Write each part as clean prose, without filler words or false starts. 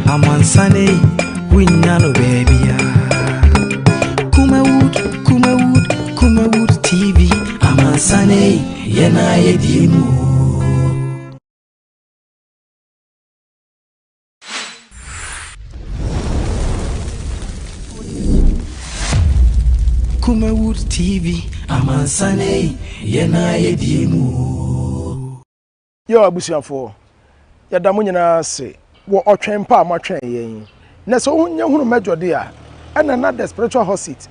Amansane wunnya no baabia. Kumawood, Kumawood, Kumawood TV. Amansane yɛn a yɛdi mu. Kumawood TV. Amansane yɛn a yɛdi mu. Yo abusuafoɔ, yɛda mo nyinaa ase wɔ ɔtwɛn pa a moatwɛn yɛn. Na sɛ wonya hunu mɛdwo de a, ɛna na The Spiritual Hot Seat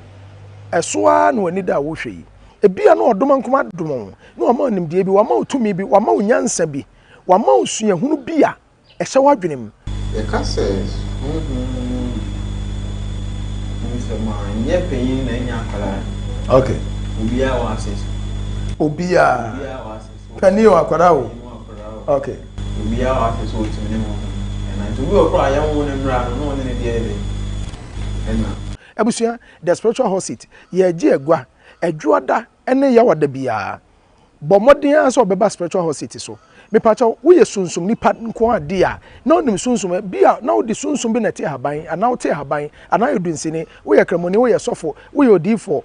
ɛso ara na w'ani da a wohwɛ yi. Ebia na ɔdom ankoma adom wo, na wama wo nimdeɛ bi, wama wo tumi bi, wama wo nyansa bi, wama wo suahunu bi a ɛhyɛ w'adwene mu. Yɛka sɛ honhom mu nsɛm a, ɛnyɛ panyin na ɛnyɛ akwadaa. Obiara wɔ access. Obiara. Obiara wɔ access. Panin o, akwadaa o. Panyin o, akwadaa o. Obiara wɔ access sɛ otumi ne honhom ɛna nti obi wɔ koraa a yɛnwo ne mmra no na ɔne ne deɛ yɛ dɛ ɛna. Abusua, The Spiritual Hot Seat, yɛregye agua, Adwoada ne Yawada biara. Bɔ mmɔden ara sɛ ɔbɛba Spiritual Hot Seat so. Mepakyɛw, woyɛ sunsum nipa nko ara de a, na wonim sunsum, bi a na wode sunsum bi na ɛte ahaban, anaa wote ahaban, anaa woyɛ dunsini, woyɛ kramoni, woyɛ sɔfo, woyɛ odiyifoɔ,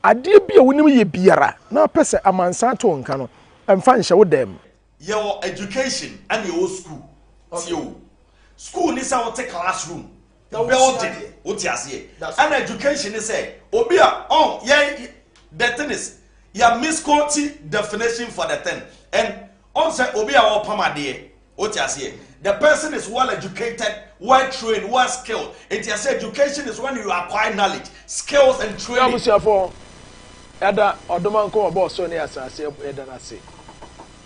adeɛ bi a wonim yɛ biara na wopɛ sɛ amansan te wo nka no, mfa nhyɛ wo dan mu. Yɛwɔ education ɛna yɛwɔ school. Tie o. School ne sɛ wote classroom, building, wote aseɛ. Ɛna education ne sɛ obi a ɔn yɛn, the thing is yɛ misquote definition for the thing, and ɔn sɛ obi a ɔpam adeɛ, wote aseɛ, the person is well educated, well trained, well skilled. Nti yɛsɛ education is when you acquire knowledge, skills and training. Abusuafoɔ, yɛda Ɔdomankɔ ɔbɔɔ ɔsoro ne asase, yɛda no ase.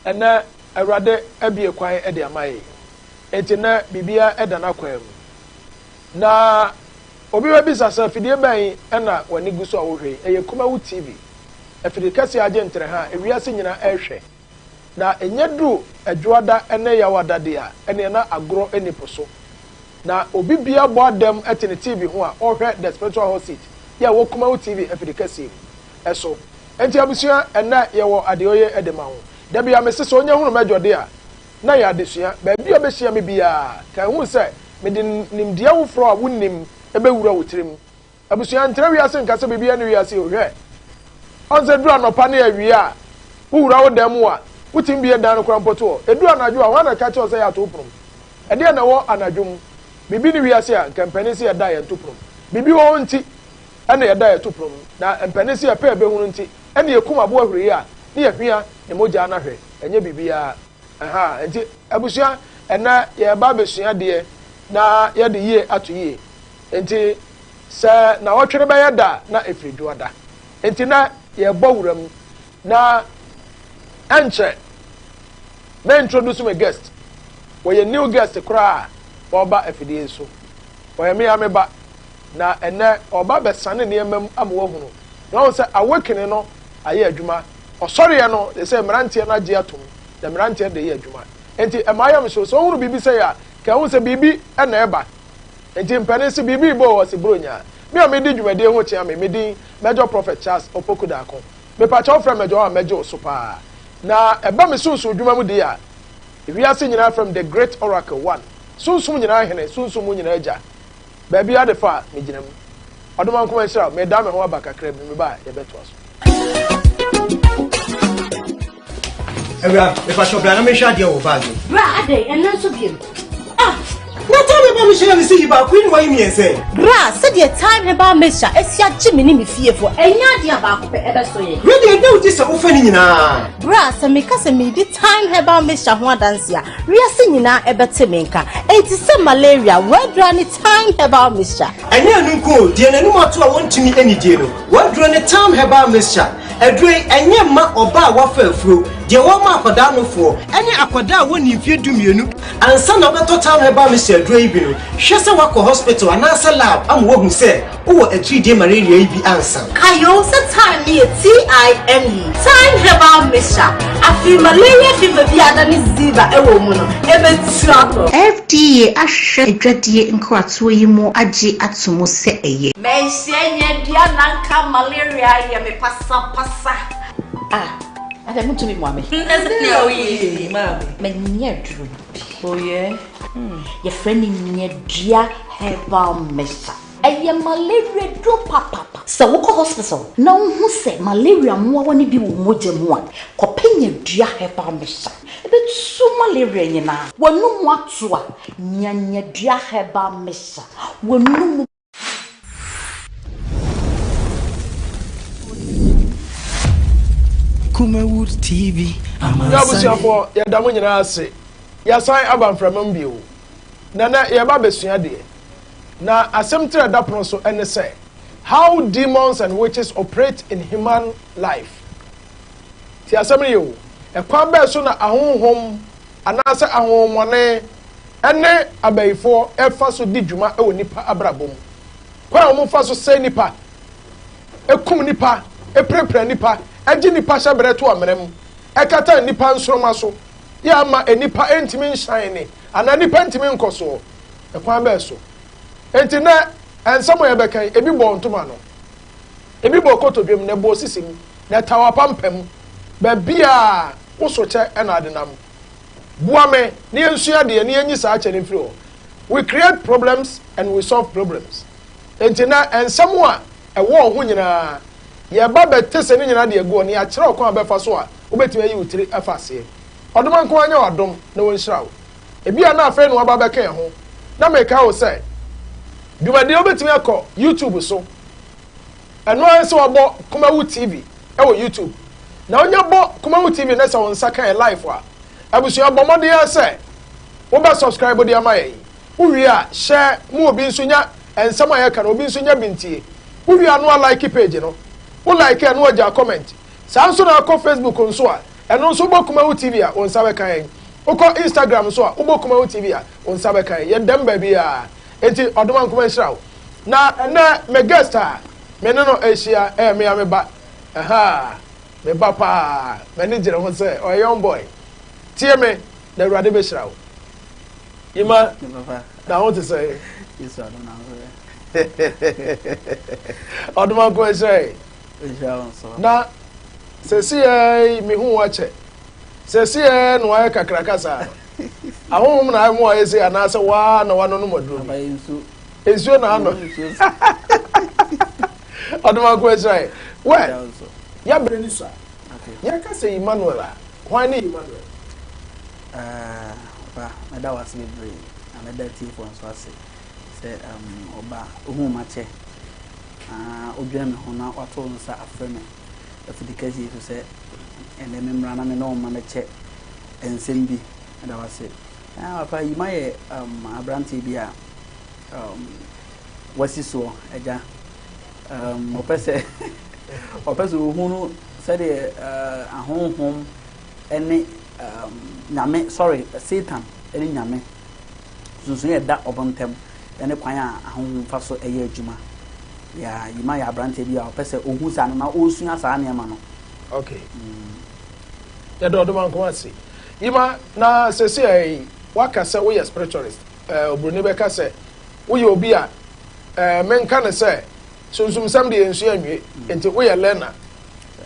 Ɛnɛ Awurade abue kwan de ama yɛn. Enti nnɛ biribiara da n'akwan mu. Na obi bɛbisa sɛ afidie bɛn na w'ani gu so a wohwɛ yi? Ɛyɛ Kumawu TV. Afidie kɛseɛ a agye ntrɛha a ewiase nyinaa rehwɛ. Na ɛnya duru Adwoada ne Yawada deɛ a, ɛneɛ na agorɔ nni po so. Na obi biara bɔ adam te ne TV ho a ɔrehwɛ The Spiritual Hot Seat yɛ a ɛwɔ Kumawu TV afidi kɛseɛ mu so. Enti abusua, ɛnnɛ yɛwɔ adeɛ oye de ma wo. Da biara mese sɛ onya hunu m'adwɔde a, na yɛ adesua. Baabi a ɔbɛhyia me biara, ka hu sɛ mede nimdeɛ foforɔ a wonnim bɛwura wo tirim. Abusua, ntena wiase nka sɛ biribiara nni wiase o. Hwɛ! Ɔn sɛ ɛduru anɔpa ne awia a, wowura wo dan mu a, wotumi bue dan no koraa mpo to hɔ. Ɛduru anadwo a, hwan na ɛka kyerɛ wo sɛ yɛato wo pono mu? Ɛdeɛn na ɛwɔ anadwo mu? Biribi nni wiase a, nka mpanin se yɛda a yɛnto pono mu. Biribi wɔ hɔ nti na yɛda a yɛto pono mu, na mpanin se yɛpɛ a yɛbɛhunu nti na yɛkum aboa hwirii a ne yɛhwia ne mogya no ahwɛ. Ɛnyɛ biribiara. Ahaa, nti abusua, ɛnnɛ yɛreba abɛsua adeɛ na yɛde yie ato yie. Nti sɛ nawɔtwe no bɛyɛ da a, na ɛfiri Dwoada. Nti nnɛ yɛrebɔ wura mu na ɛnkyɛ mɛ introduce me guest. Wɔyɛ new guest koraa a wɔreba afidie yi so. Wɔyɛ me ara me ba. Na ɛnnɛ ɔreba abɛsane nneɛma mu ama woahunu. Na wahu sɛ awakening no ayɛ adwuma. Ɔsɔreɛ no, te sɛ mmeranteɛ no agye atom, na mmeranteɛ de yɛ adwuma. Enti ɛma ayam hyew. Sɛ wohunu biribi sɛi a, ka hu sɛ biribi na ɛreba. Enti mpanin se biribi rebɔ o, ɔse Buronya. Me a medi dwumadie ho kyea me, me din Major Prophet Charles Opoku Darko. Mepakyɛ wofrɛ Major a mɛgye wo so paa. Na ɛba me sunsum dwuma mu deɛ a, wiase nyinaa frɛ me The Great Oracle One. Sunsum nyinaa hene, sunsum mu nyinaa agya. Baabiara de fa a, megyina mu. Ɔdomankoma nhyira wo. Meredan me ho aba kakra bi, meba a yɛbɛtoa so. Awura, mepakyɛ bra na menhwɛ adeɛ wɔ bag mu. Bra adɛn, ɛnɛ nso biom. Ah! Na time herbal mixture na mesi yi baako yi na wayi mmiɛnsa yi. Bra, sɛdeɛ time herbal mixture asi agye me ne me fiefoɔ, ɛnyɛ adeɛ a baako pɛ ɛbɛso yɛn. Wei deɛ ɛda wo ti sɛ wofa ne nyinaa. Bra, sɛ meka sɛ meredi time herbal mixture ho adanse a, wiase nyinaa ɛbɛte me nka. Enti sɛ malaria, w'adura ne thyme herbal mixture. Ɛnyɛ ɛno nko o, deɛ n'anum ato a wɔntumi nnidie no, w'aduro ne thyme herbal mixture. Aduro yi, ɛnyɛ mma ɔbaa a wafa afuro, deɛ wɔma akwadaa nofoɔ, ɛne akwadaa a wɔnni mfeɛ dumienu. Ansa na wobɛtɔ thyme herbal mixture aduro yi bi no, hwɛ sɛ woakɔ hospital anaasɛ lab ama wɔahu sɛ wowɔ atiridie malaria yi bi ansa. Kae o sɛ thyme no yɛ TIME, Thyme Herbal Mixture. Afei malaria fever bi a adane ziva wɔ mu no, ɛbɛtu akɔ. FDA ahwehwɛ adwadie nkratoɔ yi mu agye ato mu sɛ ɛyɛ. Manhyia nya dua na nka malaria ayɛ me pasapasa. Ah. Adɛn, montumi mmoa me? Ɛsɛ nea woyɛ yi, maame. Manya aduro bi. Oh yeah? Yɛfrɛ no Nyadua Herbal Mixture. Ɛyɛ malaria duro papapa. Sɛ wokɔ hospital na wohu sɛ malaria mmoawa no bi wɔ wo mogya mu a, kɔpɛ Nyadua Herbal Mixture. Ɛbɛtu malaria nyinaa. W'anum ato a, nya Nyadua Herbal Mixture. W'anum. Kumawood TV, Yɛn abusuafoɔ, yɛda mo nyinaa ase. Yɛasan aba mframa mu bio. Na nɛ yɛreba abɛsua adeɛ. Na asɛm tiri a ɛda pono so ne sɛ, How Demons and Witches Operate in Human Life. Tie asɛm no yie o. Ɛkwan bɛn so na ahonhom anaasɛ ahonhommɔne ne abayifoɔ fa so di dwuma wɔ nnipa abrabɔ mu? Kwan a wɔfa so sɛe nnipa, kum nnipa, pirapira nnipa, gye nnipa hyɛberɛ to amena mu, kata nnipa nsoromma so, yɛ ama nnipa ntumi nhyɛne anaa nnipa ntumi nkɔ soɔ. Ɛkwan bɛn so? Enti nnɛ, nsɛm a yɛbɛka yi, ebi bɔɔ ntoma ano, ebi bɔɔ kotodwe mu, na ɛbɔɔ sisi mu, na ɛtaw apampam. Baabiara woso kyɛ na ade nam. Boa me na yɛnsua adeɛ na yɛnyi saa kyɛ no mfiri hɔ. We create problems and we solve problems. Enti nnɛ, nsɛm a ɛwɔ wo ho nyinaa, yɛreba abɛte sɛ ne nyinaa de agu hɔ na yɛakyerɛ wo kwan a wobɛfa so a wobɛtumi ayi wo tiri afa aseɛ. Ɔdoma nko ara nyɛ w'adom na ɔnhyira wo. Ebia na afei na woaba abɛka yɛn ho, na mekae wo sɛ, dwumadie wobɛtumi akɔ YouTube so. Ɛno ara ne sɛ wabɔ Kumawu TV wɔ YouTube. Na wonya bɔ Kumawu TV na sɛ wo nsa ka yɛn live a, abusua bɔ mmɔden ara sɛ wobɛ subscribe de ama yɛn. Wowie a, share ma obi nso nya nsɛm a yɛka no, obi nso nya bi ntie. Wowie a na wa like page no. Wo like a na wagya comment. Saa nso na akɔ Facebook nso a, ɛno nso wobɔ Kumawu TV a, wo nsa bɛka yɛn. Wokɔ Instagram nso a, wobɔ Kumawu TV a, wo nsa bɛka yɛn. Yɛda mu baabiara. Enti Ɔdoma Nkrumah nhyira wo. Na ɛnɛ me guest a me ne no ahyia ɛyɛ me a me ba. Ɛhaa, me ba paa. M'ani gyere ho sɛ ɔyɛ young boy. Tie me na Awurade bɛhyira wo. Yima, na ho te sɛ? Ɔdoma Nkrumah nhyira yɛn. Na sɛsi yɛ mehu wo akyɛ. Sɛsi yɛ na wayɛ kakraka saa no. Ahonhom na ayɛ mo ayɛ sei anaasɛ waa na wanonom aduro bi? Nsuo na ano. Ɔdoma ko ahyira yɛ. Wɛ, yɛbrɛ ni sua. Yɛka sɛ Emmanuel a, hwan ne Emmanuel? Papa, mɛda wo ase bebree na mɛda atiefoɔ nso ase sɛ ɔba ohuu m'akyɛ na odwene me ho na wato nsa afrɛ me afidi kɛseɛ yi so sɛ ɛnɛ me mmra na me ne wo mma mɛkyɛ nsɛm bi. Meda wo ase. Ah, papa, Yima yɛ um, aberanteɛ bi a um, wasi soɔ, agya. Um, ɔpɛ sɛ ɔpɛ sɛ ohunu sɛdeɛ uh, ahonhom ne um, nyame, sorry, Satan ne nyame sunsun yɛ da ɔmo ntɛm ne kwan a ahonhom fa so ɛyɛ adwuma. Ya, Yima yɛ aberanteɛ bi a ɔpɛ sɛ ohu saa no na ɔresua saa nneɛma no. Okay. Yɛda Ɔdomankoma ase. Yima, na seesei woaka sɛ woyɛ spiritualist. Eh, oburoni bɛka sɛ woyɛ obi a, eh, menka no sɛ sunsumsɛm deɛ yɛnsua nwie, nti woyɛ learner.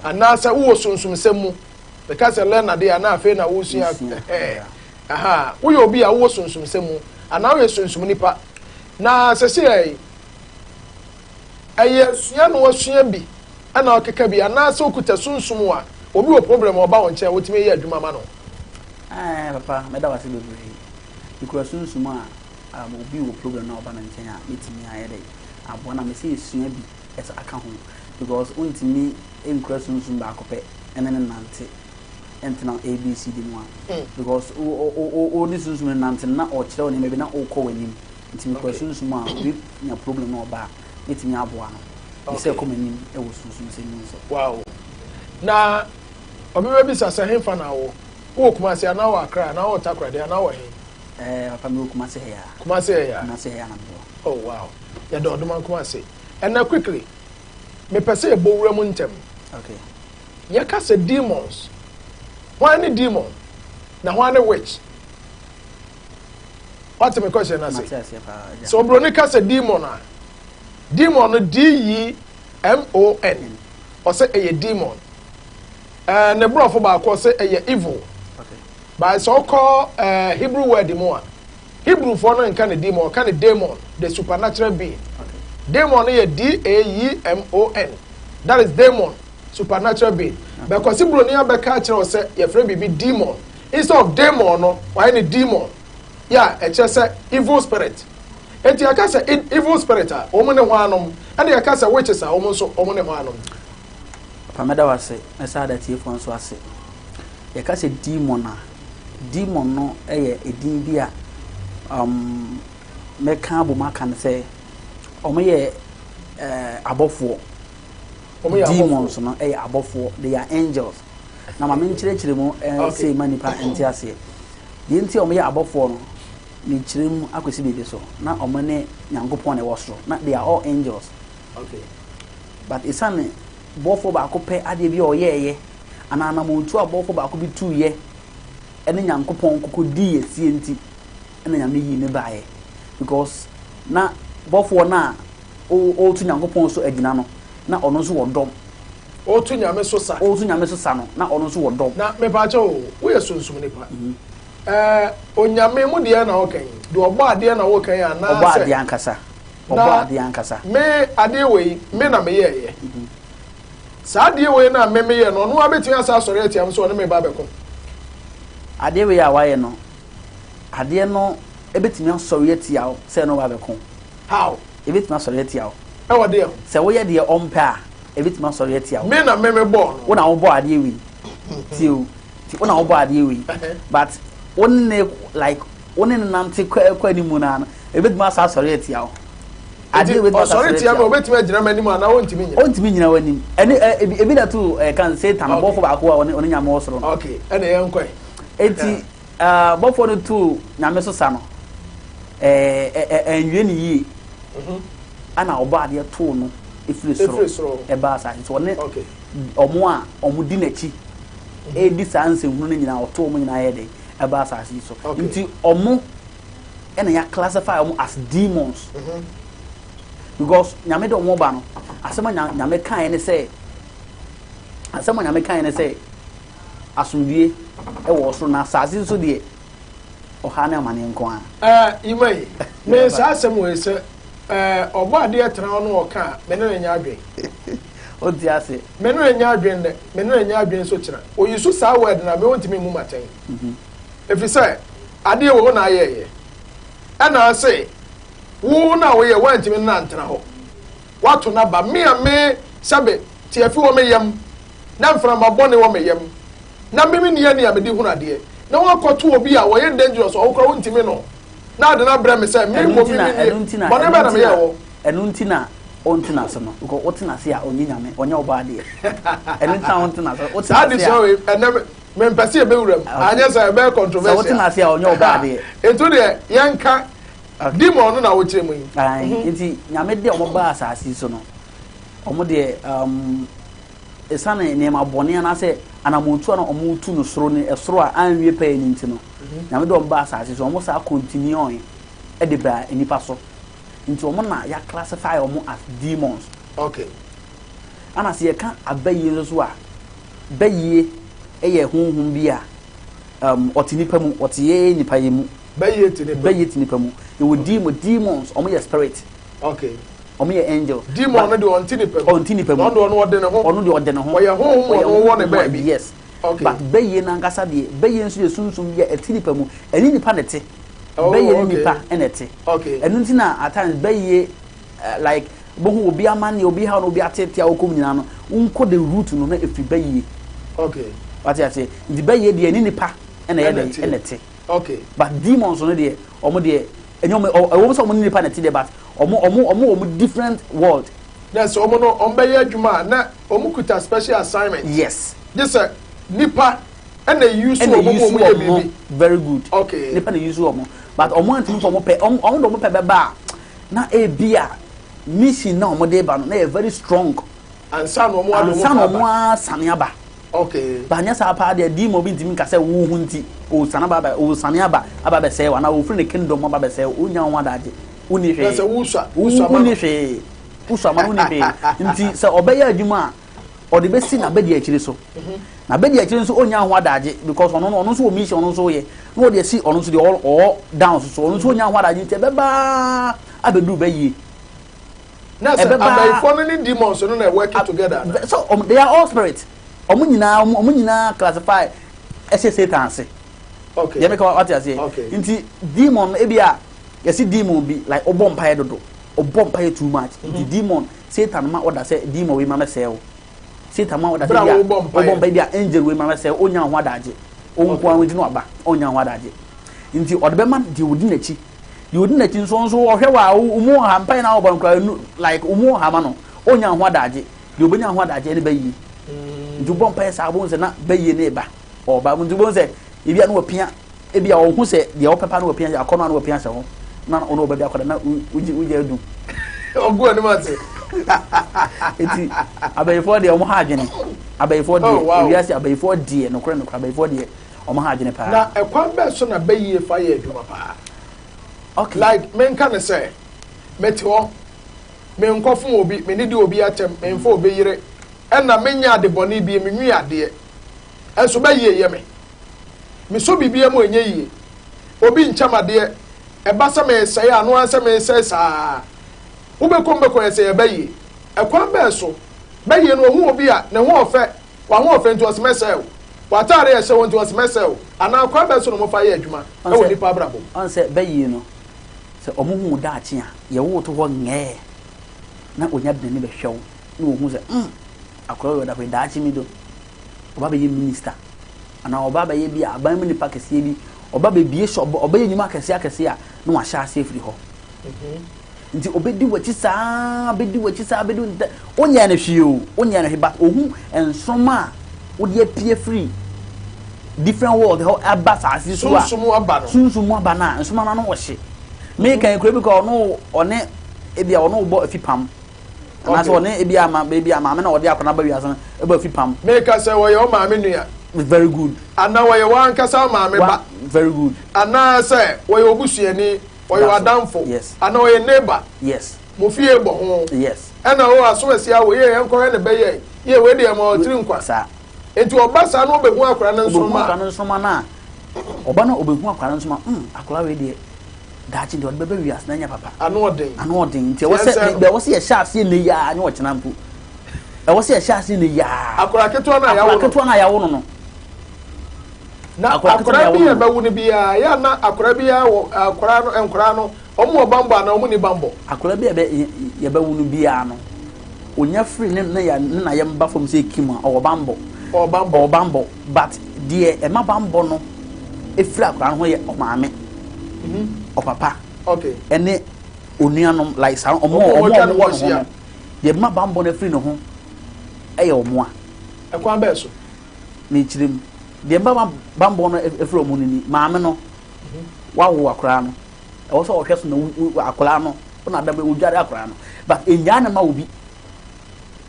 Anaasɛ wowɔ sunsumsɛm mu. Meka sɛ learner deɛ anaa afei na wosua. Eh, aha, woyɛ obi a wowɔ sunsumsɛm mu, anaa woyɛ sunsum nipa. Na seesei ɛyɛ sua na wasua bi ɛna ɔkeka bi anaasɛ okuta sunsum a obi wɔ problem a ɔba wo nkyɛn a wotumi yɛ adwuma ma no. Ɛɛ papa mɛda wase bebree mekura sunsum a um, obi wɔ problem na ɔba me nkyɛn a mɛtumi ayɛ dɛ aboa na mesɛ yɛsua bi ɛsɛ aka ho because wontumi nkura sunsum baako pɛ ɛne ne nante ɛntena abcd mu a mm. because wo ne sunsum no nante na ɔkyerɛ wo nneɛma bi na wokɔ w'anim nti mekura sunsum a obi nya problem na ɔba a mɛtumi aboa no Mesɛ kɔ m'anim wɔ sunsum sɛm mu nso. Wow. Na obi bɛbisa sɛ henfa na wɔ? Wowɔ Kumasi anaa wɔ Accra anaa wɔ Takoradi anaa wɔ he? Eh, papa mewɔ Kumasi ha ya. Kumasi ha ya. Kumasi ha ya na mewɔ. Oh wow. Yɛda ɔdoma nko ase. Ɛnna quickly, mepɛ sɛ yɛbɔ wura mu ntɛm. Okay. Yɛka sɛ demons. Hwan ne demon? Na hwan ne witch? Wate me question no ase? Sɛ oburoni ka sɛ demon a, Demon no D-E-M-O-N, ɔsɛ ɛyɛ demon. Ɛɛ ne borɔfo baako ɔsɛ ɛyɛ evil. But sɛ ɔkɔ ɛɛ Hebrew word mu a, Hebrewfoɔ no nka ne demon, ɔka ne daemon, the supernatural being. Daemon no yɛ D-A-E-M-O-N. That is daemon, supernatural being. But Kwasi Broni abɛka akyerɛ wo sɛ yɛfrɛ biribi demon. Instead of daemon no, wayɛ ne demon. Yɛ a ɛkyerɛ sɛ evil spirit. Enti yɛka sɛ evil spirit a, wɔn ne hwannom? Ɛna yɛka sɛ witches a, wɔn nso wɔn ne hwannom? Papa mɛda wo ase, mɛsan ada atiefoɔ nso ase. Yɛka sɛ demon a, demon no yɛ edin bi a um, mɛka abom aka no sɛ wɔyɛ uh, abɔfoɔ. Demons no yɛ abɔfoɔ, they are angels. Na ma menkyerɛkyerɛ mu eh, sei ma nipa nte aseɛ. Deɛ nti a wɔyɛ abɔfoɔ no, mekyerɛ mu akɔsi biribi so. Na wɔn ne Nyankopɔn na ɛwɔ soro. Na they are all angels. Okay. But esiane bɔfoɔ baako pɛ adeɛ bi a ɔyɛɛyɛ anaa anammɔntuo a bɔfoɔ baako bi tuiɛ ɛne Nyankopɔn koko dii asie nti ɛna Nyame yii ne baeɛ because na bɔfoɔ no a ɔretu Nyankopɔn so agyina no na ɔno nso wɔ dɔm. Ɔretu Nyame so sa. Ɔretu Nyame so sa no na ɔno nso wɔ dɔm. Na mepaakyɛw o, woyɛ sunsum nipa. Ɛɛ Onyame mu deɛ na woka yi, deɛ ɔbɔ adeɛ na woka yi anaasɛ. Ɔbɔ adeɛ ankasa. Ɔbɔ adeɛ ankasa. Me adeɛ wei, me na meyɛɛyɛ. Saa adeɛ wei no a me meyɛɛ no, ɔno ara bɛtumi asa asɔre atia me sɛ ɔne me ba bɛko. Adeɛ wei a wayɛ no, adeɛ no bɛtumi asɔre atia wo sɛ ɛne wo ba bɛko. How? Ɛbɛtumi asɔre atia wo. Ɛwɔ deɛ ho? Sɛ woyɛ deɛ ɔmpɛ a, ɛbɛtumi asɔre atia wo. Me na me mebɔɔ no. Wo na wobɔɔ adeɛ wei. Tie o. Nti wo na wobɔɔ adeɛ wei. But wo ne like wo ne no nante kɔ kɔ anim no ara no, ebetumi asa asɔre atia wo. Adeɛ wei ɔsɔre tia mi obetumi agyina m'anim anaa ɔntumi nyina. Ɔntumi nyina w'anim. Ɛne ɛ ebi ebi na to ɛ kan Satan bɔfo baako a ɔne ɔne nyame wɔ soro no. Okay, ɛna yɛn kɔɛ. Eti ɛɛ bɔfo no to nyame so sa no ɛɛ ɛ ɛnwie ne yie. Ɛna ɔbɔ adeɛ too no efiri soro ɛbaa asase so ɔne ɔmo a ɔmo di n'akyi ɛredi saa nsɛnhunu no nyinaa ɔto ɔmo nyinaa yɛ dɛ. ɛba asase yi so nti ɔmo ɛna ya classify ɔmo as demons mm -hmm. because nyame de ɔmo ba no asɛm a nyame kaeɛ ne sɛ asɛm a nyame kaeɛ ne sɛ asomdwie ɛwɔ ɔsoro na asase nso deɛ ɔha ne amane nko a. Ɛɛ yima yi me saa asɛm wɔ sɛ ɛɛ ɔbɔ adeɛ tena hɔ no ɔka a me ne ne nyɛ adwen. O ti ase. Me ne ne nyɛ adwen dɛ me ne ne nyɛ adwen nso kyerɛ oyi so saa word na me ontumi mmu matɛn. Ɛfiri sɛ adeɛ wɔ hɔ na ayɛɛyɛ ɛna ase wo na woyɛ woantumi nna antena hɔ woato no aba me a me sɛbe tiafi wɔ me yam na mframa bɔne wɔ me yam na me menni ani a mede hunu adeɛ na woakɔto obi a wɔyɛ dangerous a wo koraa wontumi no na ade no abrɛ me sɛ me mmom me mennie bɔne bɛn na meyɛɛ wɔ. Ɛno nti na ɔntena ase no because wotena ase a ɔnyɛ nyame ɔnyɛ ɔbɔ adeɛ ɛno nti na ɔntena ase wotena ase a saa adesua wei ɛnɛ mempɛ sɛ yɛbɛwura mu anyɛ sɛ ɛbɛyɛ controversial sɛ wotena ase a ɔnyɛ ɔbɔ adeɛ nti deɛ yɛnka demon no na wokyerɛ mu yi mhm. nti nyame deɛ ɔmo baa asase so no ɔmo deɛ um, ɛsiane nneɛma bɔne anaasɛ anammɔntu a na ɔmo tu no soro ne ɛsoro a anwie pɛyɛ no nti no mhm. nyame deɛ ɔmo baa asase so ɔmo saa continue de baa nnipa so nti ɔmo na yɛ classify ɔmo as demons okay ana sɛ yɛka abayie nso so a Bayie yɛ honhom bi a um, ɔte nipa mu, ɔte yɛ nipa yɛ mu. Bayie te nipa mu. Bayie te nipa mu. Yɛwɔ demon, demons, wɔn yɛ spirit. Okay. Wɔn yɛ angels. Demon no deɛ ɔnte nipa mu. Ɔnte nipa mu. Ɔno deɛ ɔno ɔde ne ho. Ɔno deɛ ɔde ne ho. Ɔyɛ honhom ɔno wɔ ne baabi. Yes. Okay. But bayie n'ankasa deɛ, bayie nso yɛ sunsum bi a ɛte nipa mu. Ɛne nipa na ɛte. Oh, bayie ne okay. nipa na ɛte. Okay. Ɛno nti na at times bayie Eh, like bohu obi amanneɛ obi haw na obi ateetee a wokɔ mu nyinaa no wonkɔ the root no na ɛfiri bayie okay wate aseɛ nti bayie deɛ ne nipa ɛna ɛyɛ dɛn ɛna ɛte okay but demons no deɛ ɔmo deɛ ɛnyɛ ɔmo ɛwɔ sɛ ɔmo ne nipa na ɛte deɛ but ɔmo ɔmo ɔmo ɔmo different world. Na sɛ ɔmo no ɔmo bɛyɛ adwuma a na ɔmo kuta special assignment. Yes. Gye sɛ nipa ɛna use ɔmo ma ɔmo yɛ biribi. Very good. Okay. Nipa na use ɔmo but ɔmo antumi fɔ ɔmo pɛ ɔmo ɔmo de ɔmo pɛ bɛba a. Na ebia mission na wɔde ba no na yɛ very strong. Ansa na wɔn ade wɔn Ansa na wɔn asane aba. Okay. Ba nyɛ saa paa deɛ demon bi ntumi nka sɛ wo ho nti ɔresane aba aba ɔresane aba aba bɛsɛe wo anaa ɔfiri ne kingdom aba bɛsɛe wo wonya ho adagye wonni hwee. Na sɛ wosua wosua ma no. Wonni hwee wosua ma no wonni hwee nti sɛ ɔbɛyɛ adwuma a ɔde bɛsi n'abɛdi akyiri so. Na bɛdi akyire nso ɔnnya ho adagye because ɔno no ɔno nso wɔ mission ɔno nso yɛ na ɔde asi ɔno nso deɛ ɔwɔ down so so ɔno nso ɔnnya ho adagye nti ɛbɛba abɛduru bɛyie. Na sɛ abayifoɔ no ne demons no na working together na. So they are all spirit. Ɔmo nyinaa ɔmo nyinaa classify ɛhyɛ Satan ase. Okay. Yɛ meka wate aseɛ. Okay. Nti demon no ebi a yɛsi demon bi like ɔbɔ mpaeɛ dodo ɔbɔ mpaeɛ too much nti demon Satan ma ɔda sɛ demon wei ma mɛsɛɛ wo. Satan ma ɔda sɛ bi a ɔbɔ mpaeɛ bi a angel wei ma mɛsɛɛ wo ɔnya ho adagye. Ɔnko ara nti na waba ɔnya ho adagye. Nti ɔde bɛma deɛ ɔdi n'akyi. Deɛ ɔdi n'akyi nso nso ɔhwɛ wɔ a ɔmu ɔha mpaeɛ na ɔbɔ no koraa like ɔmu ɔha ma no ɔnya ho adagye. Deɛ ɔbɛnya ho adagye ne bɛyie. Nti wobɔ mpaeɛ saa wobɛhu sɛ na bɛyie ne ba ɔba nti wobɛhu sɛ ebi a na wapia ebi a ɔhu sɛ deɛ ɔpɛ pa na wapia akɔnɔ a na wapia hyɛ ho na ɔno ɔba bi akɔda na wogye wogye adu. Ɔgu anim ase. Eti abayifoɔ deɛ wɔn ha adwene abayifoɔ deɛ Oh, wow. ewiase abayifoɔ deɛ nokorɛ nokorɛ abayifoɔ deɛ wɔn ha adwene paa. Na ɛkwan bɛɛ so na bɛyie fa yɛ adwuma paa? Okay. Like menka ne sɛ mete hɔ menkɔfom obi menidi obi atɛm memfa obi yere ɛna menyɛ ade bɔne bi menwi adeɛ ɛnso bɛyie yɛ me mesɔ biribiara mu ɛnyɛ yie obi nkyɛm adeɛ ɛba sɛ mesɛe a ano ara sɛ mesɛe saa wobɛkɔ mbɛkɔ yɛ sɛ yɛbɛyie ɛkwan bɛɛ so bɛyie no ɔhu obi a ne ho ɔfɛ waho ɔfɛ nti ɔsɛ mɛsɛe wo w'ataare ɛhyɛ wo nti ɔsɛ mɛsɛe wo anaa kwan bɛɛ so na ɔmofa yɛ adwuma ɛwɔ nipa abrabɔ mu. Ɔn sɛ bɛyie no sɛ ɔmo hu wo daakye a yɛwo to hɔ ngɛɛ na onya de n'ani bɛhwɛ wo na ohu sɛ akɔrɔ yɛ ɔda hɔ yi daakye mi do ɔba bɛyɛ minister anaa ɔba bɛyɛ bi a aban mu nipa kɛseɛ bi ɔba bɛbie shop ɔbɛyɛ nnwuma akɛseɛ akɛseɛ a na wahyɛ aseɛ firi hɔ nti obɛdi w'akyi saa bɛdi w'akyi saa bɛdi w'akyi onyɛ no hwee o onyɛ no hwee but ohu nsoroma a wode apue firi different world hɔ aba saase so a Sunsum aba no. Sunsum aba no a nsoma no ano wɔ hye meka ekura bi kɔ ɔno ɔne ebi a ɔno bɔ afipam anaasɛ ɔne ebi ama ebi a maame na ɔde akɔna ba wiase no ɛbɔ afipam. Meka sɛ wɔyɛ ɔmaame nua. Very good. Anaa wɔyɛ wɔn ankasa maame ba. Very good. Anaasɛ wɔyɛ obusuani wɔyɛ w'adamfo. Yes. Anaa wɔyɛ neighbor. Yes. Mo fie bɔ ho. Yes. Ɛna o aso esi awo yɛ yɛn kɔhɛ ne bɛyɛ yɛ wei deɛ ma ɔtiri nkwa. Saa. Nti ɔba saa na ɔbɛhu akwaraa no Ɔbɛhu nsoroma. akwaraa no nsoroma na ɔba no ɔbɛhu akwaraa no nsoroma akwaraa wei deɛ daakye deɛ ɔde bɛbɛ wiase na nya papa. Ano ɔden. Ano ɔden nti ɛwɔ sɛ ɛwɔ sɛ yɛhyɛ aseɛ ne yaa ne ɔkyena mpo ɛwɔ sɛ yɛhyɛ aseɛ ne yaa. Akwaraa ketewa no a yɛawo no. Akwaraa ketewa no a yɛawo no no. Na akwaraa bi yɛ bɛwo no biara yɛ na akwaraa bi wɔ akwaraa no nkwaraa no ɔmo wɔ bambɔ anaa ɔmo ni bambɔ. Akwaraa bi a yɛbɛwo no biara no onya firi ne ne ya ne na yɛm ba fam sɛ ekim a ɔwɔ bambɔ. Ɔwɔ bambɔ. Ɔwɔ bambɔ but deɛ ɛma bambɔ no efiri akwaraa no ho yɛ ɔmaame. Ɔpapa. Okay. Ɛne onuanom like saa ɔmo ɔmo ɔmo wɔ ne ho no deɛ ɛma bambɔ no efiri ne ho ɛyɛ ɔmo a. Ɛkwan bɛɛ so. Mekyerɛ mu deɛ mma bambɔ no efiri ɔmo no ni maame no wawo akwaraa no ɛwɔ sɛ ɔhwɛ so na akwaraa no ɔna adam odware akwaraa no but enyaa ne ma obi.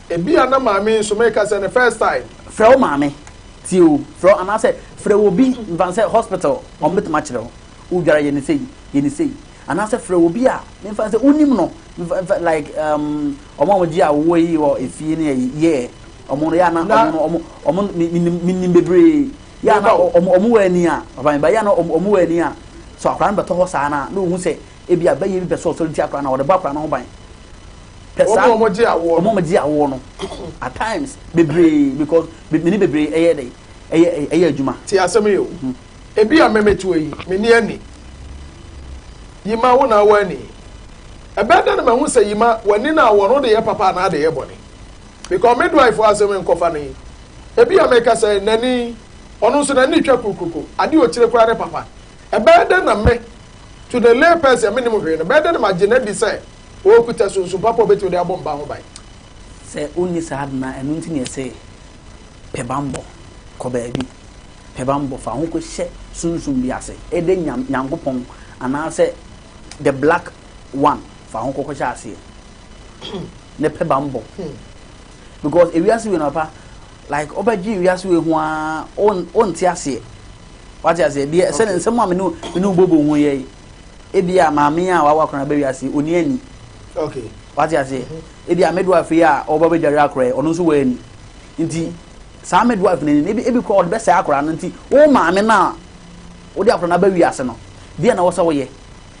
Ebi a na maame nso meka sɛ ne first time. Frɛ wo maame tie o frɛ wo anaasɛ frɛ obi nfa sɛ hospital ɔmo bɛtumi akyerɛ wo wodware yɛ ne sei yɛ ne sei anaasɛ frɛ obi a nfa sɛ wonim no nfa like ɔmo a wɔgye awoɔ yi wɔ efie ne yɛ yɛ ɔmo no yɛ ana ɔmo no ɔmo ɔmo minim minim bebree yɛ ana ɔmo ɔmo wɔ ani a papa mi ba yɛ ana ɔmo ɔmo wɔ ani a so akwaraa no bɛtɔ hɔ saa na na ohun sɛ ebi a bɛyɛ bi pɛ sɛ ɔsɔre ti akwaraa no ɔde bɔ akwaraa no ho ban pɛ saa ɔmo gye awoɔ ɔmo gye awoɔ no at times bebree because mene bebree ɛyɛ dɛ ɛyɛ ɛyɛ adwuma. Ti asɛm yi o ebi a mɛmɛtu yi mɛ ni ani yima wo na awɔ ani ɛbɛn dɛ na mɛ hu sɛ yima w'ani na awɔ no de yɛ papa anaa de yɛ bɔne because midwife asɛm nkɔfa no yi ebi a mɛka sɛ n'ani ɔno nso n'ani twa kurukuruku adeɛ okyire koraa ne papa ɛbɛn dɛ na mɛ to the lay person mi nim hwee no bɛn dɛ na ma gye n'adi sɛ ɔkuta sunsun papa obetumi de abɔ mba ho ban. Sɛ onni saa de na ɛno nti na ɛsɛ pɛ bambɔ kɔ baabi pɛ bambɔ fa ho kɔhyɛ sunsum bi ase ɛde nyam nyankopɔn anaasɛ the black one fa ho kɔkɔhyɛ aseɛ ne pɛ bambɔ because ewiase wei na papa like ɔbɛgye ewiase wei ho aa ɔnte aseɛ wate aseɛ deɛ sɛ ne nsɛm a mene mene bobo ho yɛ yi ebi a maame a wawa akɔnɔ bɛ wiase oni ani. Okay. Wate aseɛ ebi a midwife yi a ɔba bɛdware akora yi ɔno nso wɔ ani nti. Saa midwife no ni, ebi ebi koraa ɔde bɛsɛe akwadaa no nti wo maame no a wode akwadaa no aba wiase no, deɛ na ɛwɔ sɛ woyɛ.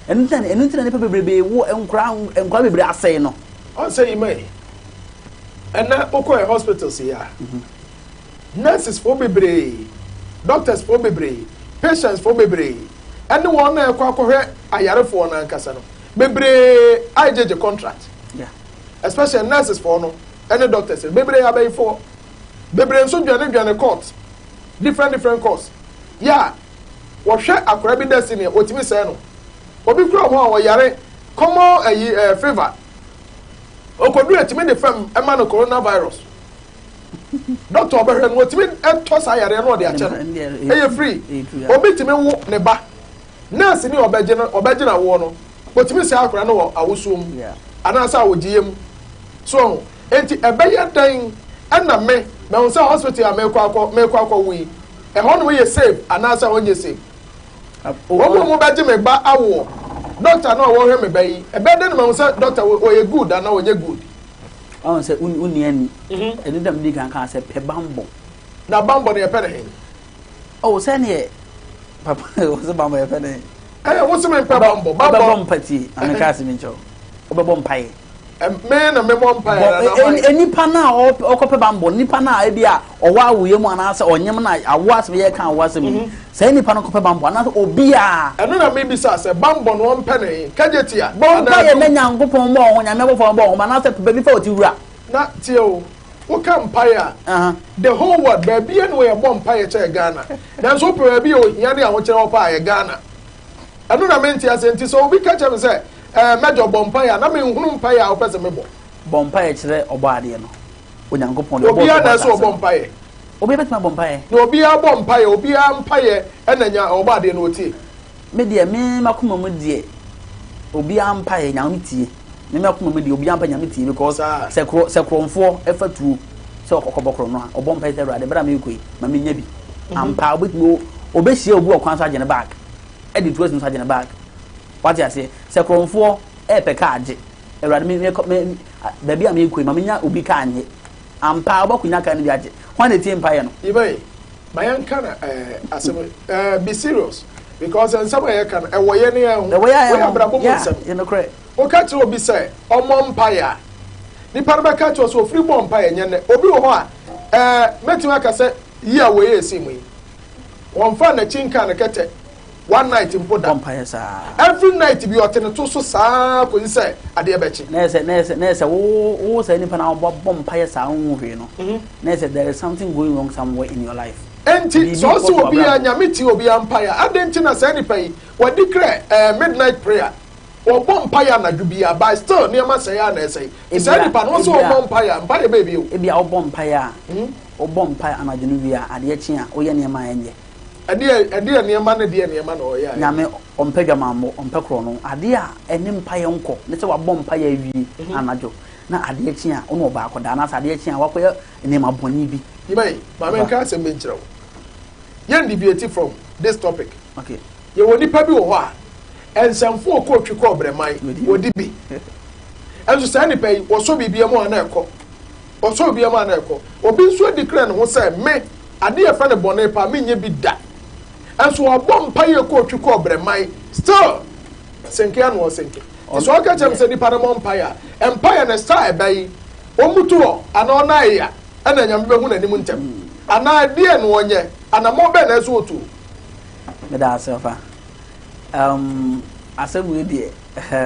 Ɛno nti na ɛno nti na nnipa bebrebe wo nkwadaa nkwadaa bebree asɛe no. Ɔnsɛ yi mɛ ɛnɛ wokɔ yɛ hospitals yi a nurses foɔ bebree, doctors foɔ bebree, patients foɔ bebree ɛne wɔn na ɛkɔ akɔhwɛ ayarefoɔ no ankasa no bebree agyegye contract. Yeah. Especially nurses foɔ no ɛne doctors no bebree abayifoɔ bebree nso dwane dwane court different different courts yɛ a wɔhwɛ akwadaa bi destiny a wɔtumi sɛɛ no obi kura ho a ɔyare common ayi ɛɛ eh, fever okodu etumi de fam ɛma no coronavirus doctor ɔbɛhwɛ no wɔtumi ɛtɔ saa yareɛ no ɔde akyɛ no ɛyɛ free obi tumi wo ne ba nurse ni ɔbɛgye no ɔbɛgye na awoɔ no wɔtumi sɛ akwadaa no wɔ awosuo mu anaasɛ awogyeɛ mu so enti ɛbɛyɛ dɛn ɛna me mɛhu sɛ hospital a mekɔ akɔ mekɔ akɔ wo yi ɛhɔ nom yɛ safe anaasɛ ɛhɔ nyɛ safe wɔn mu bɛgye me ba awoɔ doctor no a wɔhwɛ me ba yi ɛbɛyɛ dɛn na mɛhu sɛ doctor ɔyɛ good anaa ɔnyɛ good. Ɔn sɛ wonni ani ɛno dɛm di kan kan sɛ pɛ bambɔ. Na bambɔ no yɛpɛ ne he? Oh sɛneɛ papa wɔ sɛ bambɔ yɛpɛ ne he? Ɛyɛ wo se mempɛ bambɔ. Wobɛbɔ mpa tie na meka asɛm nkyerɛ wo wobɛbɔ mpaeɛ. Me na mebɔ mpaeɛ na na hwan? Nipa no a ɔkɔpɛ bambɔ nipa no a ebi a ɔwɔ awoyɛ mu anaasɛ ɔnyem no a awo asɛm yɛka awo asɛm yi mhm. saa nipa no kɔpɛ bambɔ anaasɛ obiara. Ɛno na mebisa sɛ bambɔ no ɔmpɛ ne he kagye tia. Bɔ mpaeɛ na Nyankopɔn mmɔ ho Nyame abɔfoɔ mmɔ ho anaasɛ pɛ baabi fa ɔte wura. Na tie o woka mpaeɛ a the whole world baabi a na wɔyɛ bɔ mpaeɛ kyɛɛ Ghana nanso wopɛ baabi a ohia ne ahokyerɛ wɔ paa yɛ Ghana ɛno na mente ase nti sɛ obi ka kyerɛ me sɛ ɛɛ mɛjɔ bɔ mpaeɛ a na menhunu mpaeɛ a wopɛ sɛ mebɔ. Bɔ mpaeɛ kyerɛ ɔbɔ adeɛ no Onyankopɔn deɛ ɔbɔ obiara na ɛsɛ ɔbɔ mpaeɛ. Obiara bɛtumi abɔ mpaeɛ. Na obiara bɔ mpaeɛ obiara mpaeɛ ɛna nya ɔbɔ adeɛ no otie. Me deɛ me makoma mu deɛ obiara mpaeɛ Nyame tie. Me makoma mu deɛ obiara mpaeɛ Nyame tie because sɛ korɔ sɛ korɔmfoɔ ɛfa tuo sɛ ɔkɔbɔ korɔ no a ɔbɔ mpaeɛ sɛ Awurade bere a merekɔ yi ma menya bi. Mhm. Ampa obetumi obehyia obi wɔ kwan so agye ne bag ɛde tuo asi so agye ne bag. Wate aseɛ sɛ korɔmfoɔ ɛɛpɛ kaa agye Awurade me me me baabi a merekɔ yi ma menya obi kaa nye. Ampa wobɛkonya kaa no bi agye. Hwan na etie mpaeɛ no? Yibɛyi ma yɛnka na ɛɛ asɛm ɛɛ be serious because nsɛm a yɛka no ɛwɔ yɛn ne yɛn ho. Ɛwɔ yɛn ho. Wɔyɛ abrabɔ mu nsɛm. Yɛ nokorɛ. Woka kyerɛ obi sɛ ɔmmɔ mpaeɛ a, nipa no bɛka kyerɛ sɛ ofiri bɔ mpaeɛ nyɛ nnɛ. Obi wɔ hɔ a, ɛɛ mɛtumi aka sɛ yi a wei esi mu yi, wɔmfa n'akyi nka ne kɛtɛ one night mpo da. Bɔ mpaeɛ saa. Every night bi ɔte ne to so saa kɔsi sɛ adeɛ bɛkye. Na yɛ sɛ na yɛ sɛ na yɛ sɛ wo wo saa nipa na wɔbɔ bɔ mpaeɛ saa ho hwee no. Mhm. Na yɛ sɛ there is something going wrong somewhere in your life. Enti sɛ ɔsɛ obiara nyame tie obiara mpaeɛ a, adɛn nti na saa nipa yi wɔde krɛ ɛɛ midnight prayer Wɔbɔ mpaeɛ anadwo biara but still nneɛma sɛe ara na ɛsɛe. Nti saa nipa no wo sɛ ɔmmɔ mpaeɛ a, mpaeɛ bɛyɛ bio. Ebia wobɔ mpaeɛ a, wobɔ mpaeɛ anadwo no wie a, adeɛ kye a, woyɛ nneɛma a ɛnyɛ. Ɛdeɛ ɛdeɛ nneɛma ne deɛ nneɛma na ɔyɛ a ɛnyɛ. Nyame ɔmpɛ dwamammɔ, ɔmpɛ korɔno. Adeɛ a ɛne mpaeɛ nkɔ ne sɛ wabɔ mpaeɛ awie anadwo na adeɛ kye a, wo ne ɔbaa akɔda anaasɛ adeɛ kye a wakɔyɛ nneɛma bɔne bi. Yimai, ma menka asɛm bi nkyerɛ wo. Yɛn deviate from this topic. Okay. Yɛwɔ nipa bi wɔ hɔ a, nsɛmfo okotwi kɔ ɔbrɛman, wɔdi bi. Ɛnso saa nipa yi, wɔsɔ biribi mu a na ɛkɔ. Wɔsɔ biribi mu a na ɛkɔ. Obi nso adi kra ne ho sɛ, me, ade yɛ fɛ ne bɔne paa, menyɛ bi da. Ɛnso ɔbɔ mpa yɛ kotwi kɔ ɔbrɛman, still, senke ano ɔsenke. Nti sɛ ɔka kyerɛ me sɛ nipa no mɔ mpaeɛ a, mpaeɛ no saa ɛbɛ yi, ɔmmutu hɔ anaa ɔna ɛya, ɛna Nyame bɛhu n'anim ntɛm. Anaa ɛdeɛn na ɔnyɛ, anammɔn bɛn na ɛsɛ ɔtuo. Meda ase ɔfa. Um, asɛm wei deɛ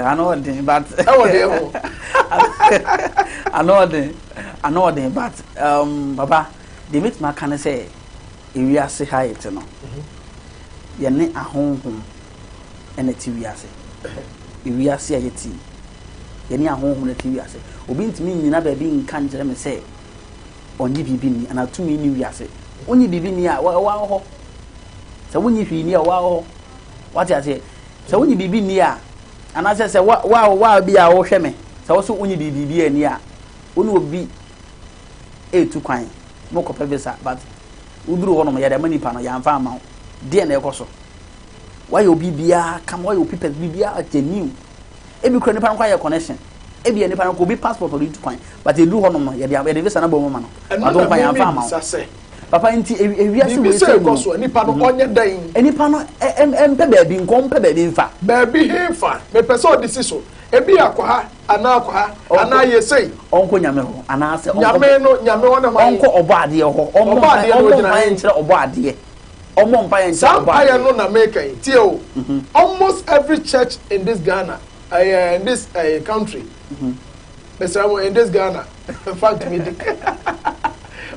ano ɔden but. Ɛwɔ deɛ ho. Ano ɔden, ano ɔden but um, papa deɛ mɛtumi aka ne sɛ ewiase ha yɛte no yɛne ahonhom ɛna te wiase. Ewiase a yɛte yɛne ahonhom na te wiase. Obi ntumi nnyina baabi nka nkyerɛ me sɛ ɔnye biribi nni anaa tumi nni wiase. Wonye biribi nni a, ɛwɔ hɔ. Sɛ wonye hwee nni a, ɛwɔ hɔ. Wate aseɛ? Sɛ wonye biribi nni a, anaasɛ sɛ wa wa wa bi a wohwɛ me, sɛ wo so wonye biribi bi anni a, wo ne obi etu kwan, mokɔpɛ visa, but woduru hɔ nom yɛde ama nipa no, yɛamfa ama wo. Deɛ na ɛkɔ so? Wayɛ obi biara kama, wayɛ obi pɛ biribiara genuine. Ebi kura nipa no kɔ ayɛ connection. Ebi yɛ nipa no kɔ obi passport ɔde tu kwan, but eduru hɔ nom no yɛde yɛde visa no bɔ mu ma no. Ɛno na mímí bisa sɛ. Papa nti ewiase wei sɛ mu no nipa no ɔnyɛ dɛn? Nipa no mpɛ baabi nkɔ, ɔmpɛ baabi nfa. Baabi hefa? Mepɛ sɛ ɔde si so. Ebi akɔ ha anaa akɔ ha anaa yɛ sei. Ɔnkɔ Nyame hɔ anaasɛ ɔnkɔ. Nyame no, Nyame hɔ ne hwan? Ɔnkɔ ɔbɔ adeɛ hɔ. Ɔmmɔ mpaeɛ nkyerɛ ɔbɔ adeɛ. Ɔmmɔ mpaeɛ nkyerɛ ɔbɔ adeɛ. Saa mpaeɛ no na meka yi. Tie o. Almost every church in this Ghana, uh, in this country, mesrɛ mo, in this Ghana, fact me di.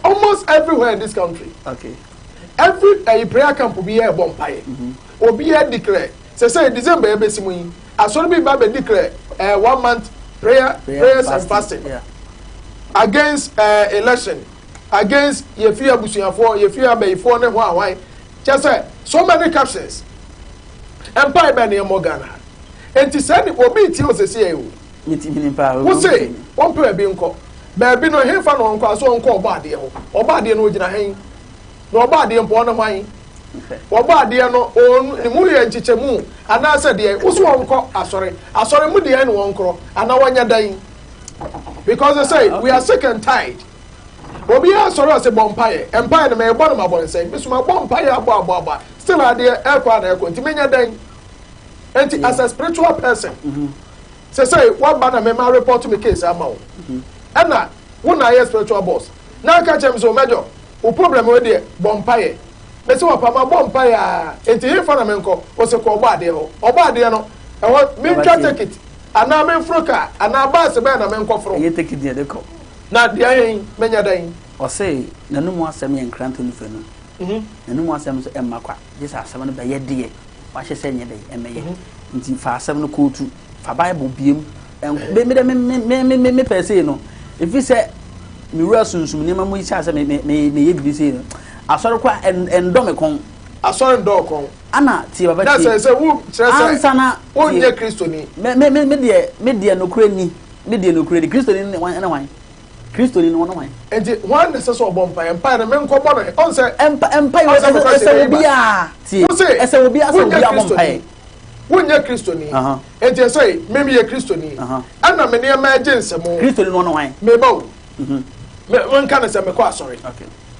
Almost everywhere in this country. Okay. Every prayer camp bi yɛ ɛbɔ mpaeɛ. Obi yɛ declare. Sɛ sɛ December yɛ bɛsi mu yi, asɔre bi ba bɛ declare one month prayer, prayers and fasting yeah. Against election, against yɛfi abusuafoɔ, yɛfi abayifoɔ ne ho ahwan. Kyɛ sɛ so many captions. Mpae bɛn ne ɛmmɔ Ghana ha? Enti sɛ ne obi tie osesi yɛ o. Wo se wɔmpɛ baabi nkɔ. Baabi no hefa na ɔnkɔ aso ɔnkɔ ɔbɔ adeɛ hɔ. Ɔbɔ adeɛ no ogyina hen? Na ɔbɔ adeɛ mpo ɔne hwan? Ɔbɔ adeɛ no ɔn ne mu yɛ nkyekyɛmu anaasɛ deɛ? Wo so ɔnkɔ asɔre. Asɔre mu deɛ na wɔnkorɔ anaa wɔnyɛ dɛn? Because they say we are sick and tired. Obiara sɔre ɔse bɔ mpaeɛ. Mpaeɛ no mebɔ no mabɔ nsɛn. Me so mabɔ mpaeɛ abɔ abɔ abɔ a still adeɛ ɛkɔ a na ɛkɔ nti menyɛ dɛn? Nti as a spiritual person sɛ sɛ waba na mema report me case ama wo ɛna wo na ayɛ spiritual boss na aka kyerɛ me sɛ ɔmɛdɔ wo problem wo deɛ bɔ mpaeɛ. Mese wapa mabɔ mpaeɛ a nti hefa na menkɔ? Ɔse kɔ ɔbɔ adeɛ hɔ. Ɔbɔ adeɛ no ɛhɔ mentwa ticket anaa memforo car anaa bus bɛn na menkɔforo? Ɛnyɛ ticket deɛ de kɔ. Na deɛ hen menya dɛn? Ɔse n'anomu asɛm yɛ nkrantɛ nufanu. N'anomu asɛm nso ɛmma kwa, gye sɛ asɛm no bɛyɛ deɛ wahyɛ sɛ nyɛ dɛn ɛmmɛyɛ. Nti fa asɛm no kootu, fa Bible biem. Me me me me me me me pɛ sei no, ɛfiri sɛ me wura sunsum nneɛma mu yi kyɛ sɛ me me me meyɛ biribi sei no, asɔre kɔ a ɛndɔ me kɔn. Asɔre ndɔ kɔn. Ana tie baba tie. Na sɛ sɛ wo kyerɛ sɛ ansa na wonyɛ Kristoni. Me me me me deɛ me deɛ nokorɛ ni, me deɛ nokorɛ ni. Kristoni ne hwan ne hwan? Kristoni no ɔno hwan? Enti hwan na ɛsɛ sɛ ɔbɔ mpaeɛ? Mpaeɛ no menkɔbɔ no he? Ɔn sɛ. Mpa mpaeɛ wɔ ɛsɛ ɛsɛ obiara tie. Ɛsɛ obiara sɛ obiara bɔ mpaeɛ. Wonyɛ Kristoni. Enti ɛsɛ me meyɛ Kristoni. Ɛna me nneɛma agye nsɛm. Kristoni no ɔno hwan? Meba o. Me menka no sɛ mekɔ asɔre.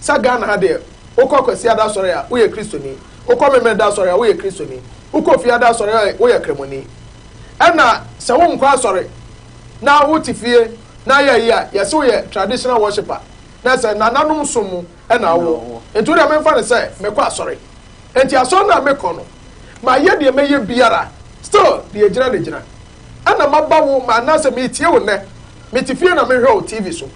Sɛ Ghana ha deɛ wokɔ Kwasiada asɔre a woyɛ Kristoni. Wokɔ Memeneda asɔre a woyɛ Kristoni. Wokɔ Fiada asɔre a woyɛ Kramoni. Ɛna sɛ wonkɔ asɔre na wote fie na ayɛ ayi a, yɛse woyɛ traditional worshipper, na sɛ nananom som mu na wowɔ. Nti wodeɛ memfa no sɛ mekɔ asɔre. Nti asɔre no a mekɔ no, mayɛ deɛ mɛyɛ biara, still deɛ ɛgyina na ɛgyina. Ɛna maba wo ma anaasɛ meretie wo nnɛ, mete fie na mehwɛ wo TV so.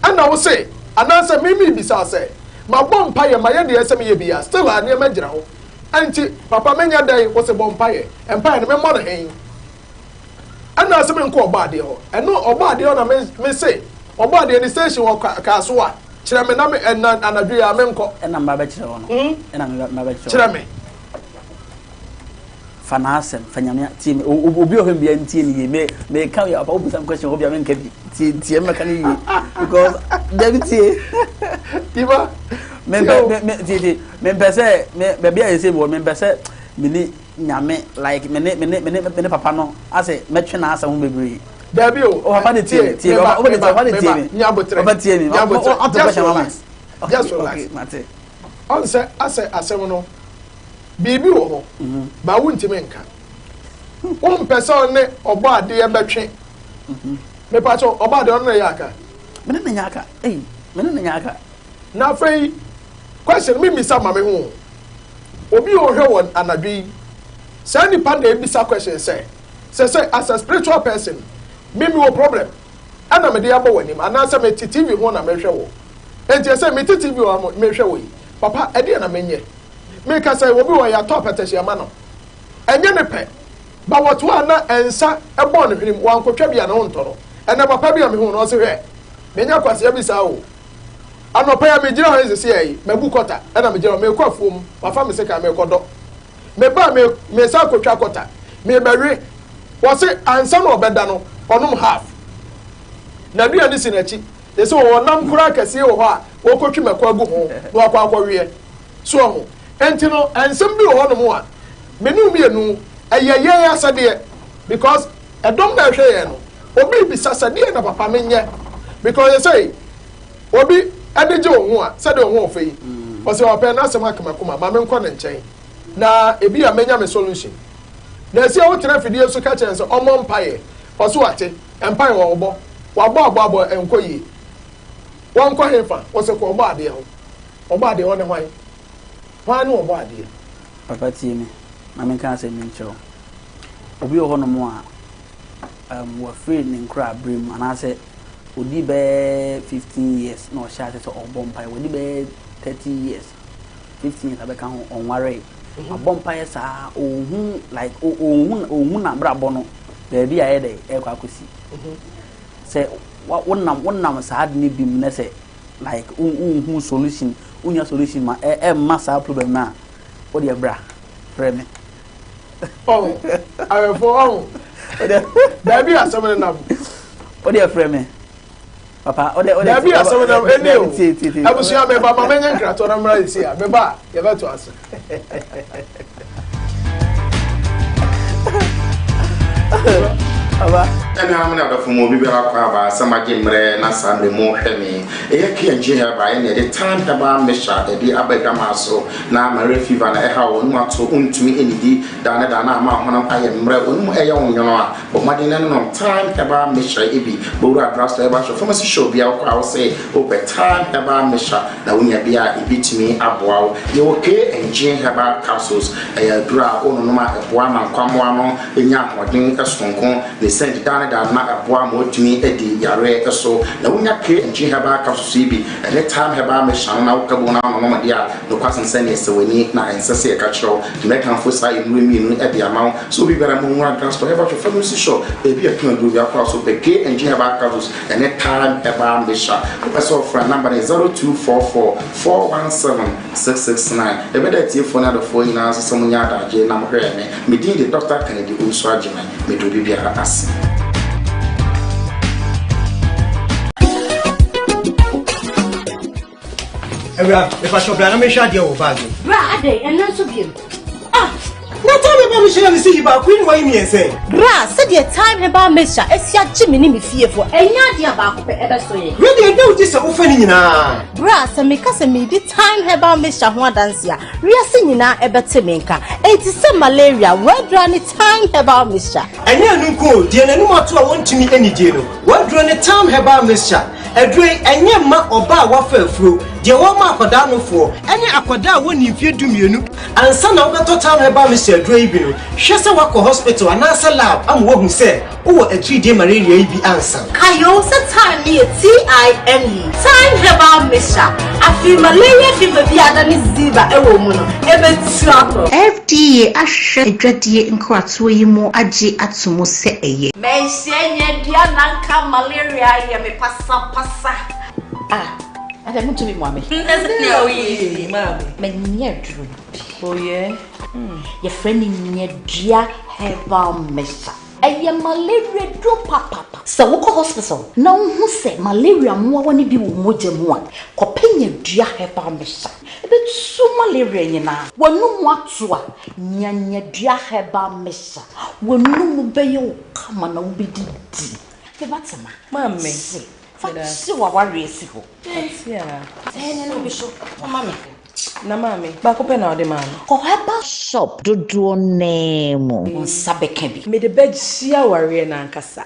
Ɛna wo se, anaasɛ me merebisa wo sɛ, mabɔ mpaeɛ, mayɛ deɛ ɛsɛ meyɛ biara, still a nneɛma gyina hɔ. Ɛnti papa menyɛ dɛn? Wo se bɔ mpaeɛ. Mpaeɛ no memmɔ no hen? Ɛna ɔse menkɔ ɔbɔadeɛ hɔ. Ɛno ɔbɔadeɛ hɔ na me me se ɔbɔadeɛ ne station wɔ Kasoa. Kyerɛ me na me ɛna anadwo yi a menkɔ. Ɛna mba bɛkyerɛ wo no. Hmm? Ɛna mba bɛkyerɛ wo. Kyerɛ me. Fa n'asɛm, fa Nyame tie me. Obi ɔhwɛ me bia ntie ne yie. Me me ka yɛ papa wobisa me question hɔ bia menka bi. Tie tie mɛka ne yie. Because dabi tie. Iba. Mempɛ me me tie tie. Mempɛ sɛ me baabi a yɛsɛ wɔ mempɛ sɛ me ne Nyame like me ne me ne me ne me ne papa no asɛ mɛtwe n'asɛm ho bebree. Dabi o. O papa de tie me tie me papa de papa de tie me. Nyabotrɛ. Papa tie me. Nyabotrɛ. Ɔtɔ Just question ma me. relax. Just relax. Okay mate. Ɔn sɛ asɛ asɛm no biribi wɔ hɔ mhm. ba wontumi nka. Wompɛ sɛ ɔne ɔbɔ adeɛ bɛtwe. Mhm. Mepa kyɛw ɔbɔ adeɛ ɔno na ɛyɛ aka. Mene ne nyɛ aka. Ei mene ne nyɛ aka. Na afei question mi misa ma me ho. Obi a ɔhwɛ wɔn anadwo yi, saa nipa na ebisa question sɛ, sɛ sɛ as a spiritual person, me me wɔ problem, ɛna mede abɔ w'anim, anaasɛ mete TV ho na mehwɛ wo. Enti ɛsɛ mete TV ho a mehwɛ wo yi, papa ɛdeɛ na menyɛ? Meka sɛ obi wɔ yɛatɔ apɛtɛhye ama no, ɛnyɛ ne pɛ, ba wɔto a na nsa ɛbɔɔ ne hwenem, wankotwa bi a ne ho ntɔ no. Ɛnɛ papa bi a mehu no, ɔse hwɛ, menya kwasea bi saa o. Anɔpa yi a megyina hɔ yi seesei yi, mabu kɔta na megyina hɔ. Merekɔ afuom, mafa me sekan merekɔdɔ. Meba a, me meresan akɔtwa kɔta. Merebɛwe. Wɔse ansa na ɔbɛda no, ɔnom half. N'aduane si n'akyi. Yɛse wɔwɔ nam koraa kɛseɛ wɔ hɔ a wɔkɔtwi mako agu ho na wakɔ akɔweɛ. So wahu? Enti no, nsɛm bi wɔ hɔnom a, me ne wo mmienu, ɛyɛ yɛn asɛdeɛ because ɛdɔm no a ɛhwɛ yɛn no, obi rebisa sɛ, deɛn na papa menyɛ? Because yɛsɛ obi de gye wo ho a, sɛdeɛ wo ho ɔfɛ yi, ɔsɛ ɔpɛ n'asɛm aka m'akoma, ma menkɔ ne nkyɛn na ebi a mɛnya me solution. Na ɛsɛ wotena afidie so ka kyerɛ no sɛ ɔmmɔ mpaeɛ, ɔse wate, mpaeɛ ɔrebɔ, wabɔ abɔ abɔ ɛnkɔ yie. Wɔnkɔ hefa? Ɔse kɔ ɔbɔ adeɛ hɔ. Ɔbɔ adeɛ hɔ ne hwan? Hwan ne ɔbɔ adeɛ? Papa tie me ma menka asɛm bi nkyerɛ wo. Obi wɔ hɔnom a, um, wafiri ne nkorabere mu anaasɛ ɔdi bɛyɛ 15 years na ɔhyɛ ase sɛ ɔbɔ mpaeɛ. Wadi bɛyɛ 30 years, 15 years abɛka ho, ɔnwaree. Abɔ mpaeɛ saa, ɔnhu like ɔnhu ɔnhu n'abrabɔ no baabi a ɛyɛ dɛ ɛrekɔ akɔsi. Sɛ wonam wonam saa ade no bi mu na sɛ like wonhu solution, wonya solution ma ɛmma saa problem no a, wodeɛ bra frɛ me. Ɔho, awɛfo ɔho. Baabi asɛm no nam. Wodeɛ frɛ me. Papa, wode wode. Baabi asɛm no nam ɛni o. Abusua meba ma menyɛ nkratɔ na mmra sisi a meba a yɛbɛto ase. Papa. Anuanom ne adɔfo mu obi biara kɔ aba sɛ magye mmerɛ na saa mmerɛ mu hwɛ me. Ɛyɛ K&G Herbal ɛne ɛde Thyme Herbal Mixture ɛde aba adwamaa so na malaria fever na ɛhaw wo, w'anom ato, wontumi nnidi daa ne daa na ama wo honam ayɛ mmerɛ, w'anom ɛyɛ wo nwono a, bɔ mmɔden na nom Thyme Herbal Mixture yi bi. Bowura drugstore, herbal shop, pharmacy shop biara wokɔ a wose wopɛ Thyme Herbal Mixture na wonya bi a ebetumi aboa wo. Yɛwɔ K&G Herbal Capsules, ɛyɛ aduru a wononom a ɛboa ma nkwammoa no nya ahoɔden soronko. Ne sɛ daa ne daa no na ɛboa ma watumi adi yareɛ so. Na wonya K&G Herbal Capsules yi bi ne Thyme Herbal Mixture no na woka bom na wononom deɛ a, nokwasɛm sɛ neɛ ɛsɛ w'ani na ɛnsɛ sɛ yɛka kyerɛ wo. Mɛkamfo saa nnuro mmienu yi de ama wo sɛ obi biara monwura drugstore, herbal shop, pharmacy shop, baabi a ɛtɔn aduro biara kɔ a so pɛ K&G Herbal Capsules ne Thyme Herbal Mixture. Wopɛ sɛ wofrɛ a, number no yɛ 0244 417 669. Yɛbɛda atiefoɔ ne adɔfoɔ nyinaa nso sɛ monyɛ adagyeɛ na mohwɛɛ me. Me din de Dɔkta Kennedy Owusu Agyeman. Meda obi biara ase. Awura, mepakyɛ bra na menhwɛ adeɛ wɔ baage mu. Bra adɛn ɛno nso biom. Ah! Na time herbal mixture na mesi yi baako yi na wayi mmiɛnsa yi. Bra sɛdeɛ time herbal mixture asi agye me ne me fiefoɔ ɛnyɛ adeɛ a baako pɛ ɛbɛso yɛn. Wei deɛ ɛda wo ti sɛ wofa ne nyinaa. Bra sɛ meka sɛ meredi time herbal mixture ho adanse a Wiase nyinaa ɛbɛte me nka. Enti sɛ malaria, w'aduro ne Thyme Herbal Mixture. Ɛnyɛ ɛno nko o, deɛ n'anom ato a wɔntumi nnidie no, w'aduro ne Thyme Herbal Mixture. Aduro yi, ɛnyɛ mma ɔbaa a wafa afuro, deɛ wɔma akwadaa nofoɔ, ɛne akwadaa a wɔnni mfeɛ dumienu. Ansa na wobɛtɔ Thyme Herbal Mixture aduro yi bi no, hwɛ sɛ woakɔ hospital anaasɛ lab ama wɔahu sɛ Wowɔ atiridie malaria yi bi ansa? Kae o sɛ thyme no yɛ TIME, Thyme Herbal Mixture. Afei malaria fever bi a adane zeba wɔ mu no, ɛbɛtu akɔ. FDA ahwehwɛ adwadie nkratoɔ yi mu agye ato mu sɛ ɛyɛ. Manhyia nya dua na nka malaria ayɛ me pasapasa. Ah, adɛn montumi mmoa me? Ɛsɛ woyɛ yi maame. Manya aduro bi. Oh yeah? Yɛfrɛ no nyadua herbal mixture. Ɛyɛ malaria duro papapa. Sɛ wokɔ hospital na wohu sɛ malaria mmoawa no bi wɔ wo mogya mu a, kɔpɛ nyadua herbal mixture. Ɛbɛtu malaria nyinaa. W'anum ato a, nya nyadua herbal mixture. W'anum bɛyɛ wo kama na wobɛdidi. Me ba Tema, Maame, se fa meda ase. kye w'awareɛ si hɔ. Mate a. Ɛɛ, ne no bi so, fa ma me. Na maame, baako pɛ na wode maa no. Kɔ herbal shop dodoɔ no ara mu, wo nsa bɛka bi. Mede bɛgye awareɛ no ankasa.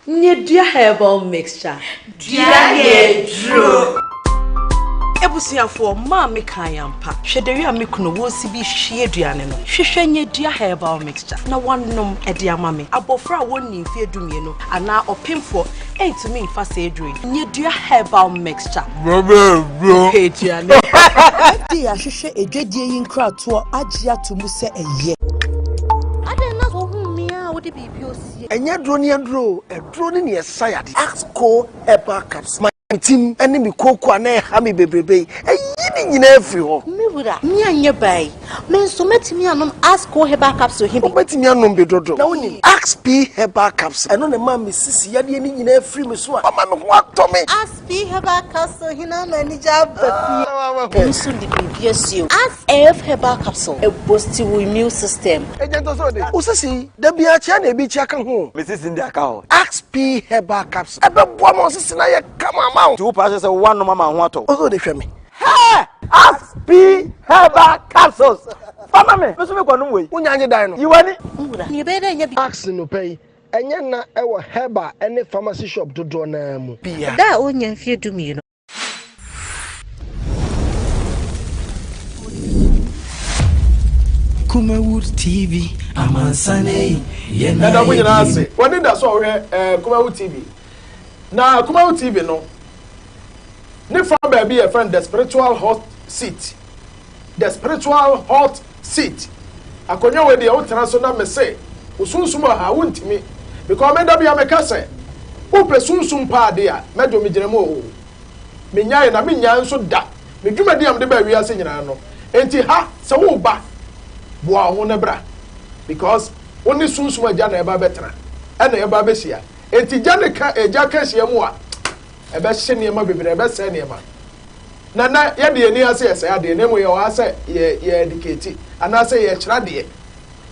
Nyɛ dua herbal mixture. Dua yɛ duro. Abusuafoɔ, maame kae ampa. Hwɛ dawia a me kunu wɔresi bi hwie aduane no. Hwehwɛ nyɛ dua herbal mixture na wanom de ama me. Abɔfra a wɔnnii mfeɛ dumienu anaa ɔpemfoɔ ntumi mfa saa aduro yi. Nyɛ dua herbal mixture. Aduane. FDA ahwehwɛ adwadie yi nkratoɔ agye ato mu sɛ ɛyɛ. Adɛn na wohuu me a wode biribi osie? Ɛnyɛ aduro ne aduro o, aduro ne nea ɛsa yadeɛ. Axco herbal capsule ma me tim ne me kooko a na ɛha me bebrebe yi, ayi ne nyinaa afiri hɔ. Me wura, me anyɛ baa yi, me nso mɛtumi anom Asco Herbal Capsule he bi? Wobɛtumi anom bi dodo. Na wonim Asp Herbal Capsule? Ɛno na ɛmaa me sisi yadeɛ no nyinaa firi me so a ama me ho atɔ me. Asp Herbal Capsule he na ama anigye aba fie. Ɛno nso de biribi asie o. Asf Herbal Capsule, ɛboosti wo immune system. Agya ntɔ sɛ ɔde. Wo sisi yi, da biara kyea na ebi kyea ka ho o. Me sisi de aka hɔ. Asp Herbal Capsule, ɛbɛboa ma wo sisi no ayɛ kama ama wo. Nti wo paa kyerɛ sɛ woanom ama wo ho atɔ wo? Wo sɛ ɔde hwɛ me. Hɛɛ! Asp Herbal Capsules! Fa ma me! Me nso mekɔ nom wei. Wonya nye dan no. Yi w'ani. Nwura, nea ɛbɛyɛ dɛ anya bi. Ask no pɛ yi, ɛnyɛ nna wɔ herbal ne pharmacy shop dodoɔ no ara mu. Bia. Da a ɔnnya mfeɛ 12. Kumawood TV, amansan ei, yɛn na Yɛda mo nyinaa yɛdi ase. W'ani da so a wohwɛ eh, Kumawood TV. Na Kumawood TV no, ne fa baabi yɛfrɛ no the spiritual hot seat. The spiritual hot seat. Akonnwa wei deɛ wotena so na mese wo sunsum ɔha wontumi. Because me da bia meka sɛ wopɛ sunsum paa de a mɛdwo megyina mu oo. Menyae na mennyae nso da. Me dwumadi a mede baa wiase nyinaa no. Enti ha sɛ woba boa wo ho na bra. Because wo ne sunsum agya na ɛba bɛtena ɛna ɛba bɛhyia. Enti gya ne ka egya ka hyia mu a ɛbɛhye nneɛma bebree ɛbɛsɛe nneɛma. Na na yɛde yɛn ani ase yɛsɛe adeɛ na mmom yɛwɔ ha sɛ yɛ yɛ educate anaasɛ yɛkyerɛ adeɛ.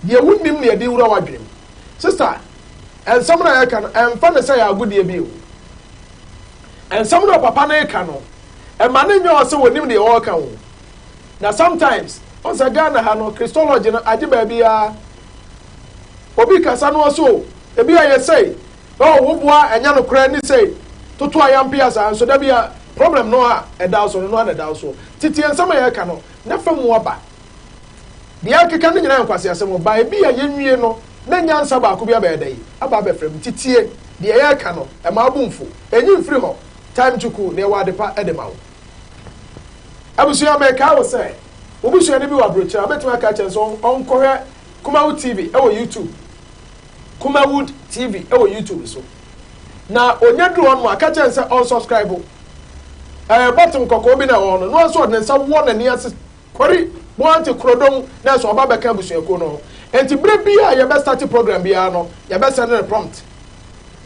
Deɛ wonnim na yɛde wura w'adwene mu. Sister, nsɛm no a yɛka no, ɛmfa no sɛ yɛ agodie bi o. Nsɛm no a papa no reka no, ɛma no nyɛ ɔsɛ wɔnim deɛ ɔreka o. Na sometimes, ɔn sɛ Ghana ha no, Christology no agye baabiara. Obi kasa no ɔsɛ o, ebi a yɛsɛe, Oh wo boa ɛnyɛ nokorɛ ne sei toto a yampea saa nso da bi a problem no a ɛda so no no a na ɛda so titi nsɛm a yɛka no na fa mu aba deɛ akeka no nyinaa yɛ nkwaseasɛm ba ebi a yɛnwie no na nyansa baako bi abɛyɛ dɛ aba abɛfra mu titie deɛ yɛka no ɛma abo mfo ɛnyi mfiri hɔ time to cool na ɛwɔ adepa ɛde ma wo abusua mɛkaa wo sɛ wo busuani bi wɔ aburokyire a wobɛtumi aka kyɛn sɛ ɔnkɔhwɛ Kumawu TV ɛwɔ YouTube Kumawood TV wɔ YouTube so. Na onya duru hɔ nom a, ka kyerɛ no sɛ ɔnsubscribe. Ɛɛ button kɔkɔɔ bi na ɛwɔ hɔ no, noa nso ɔde ne nsa wɔ n'ani ase kɔri boante korodom na ɛsɛ ɔba bɛka abusuakuo no ho. Enti berɛ bi a yɛbɛ start program biara no, yɛbɛ send no prompt.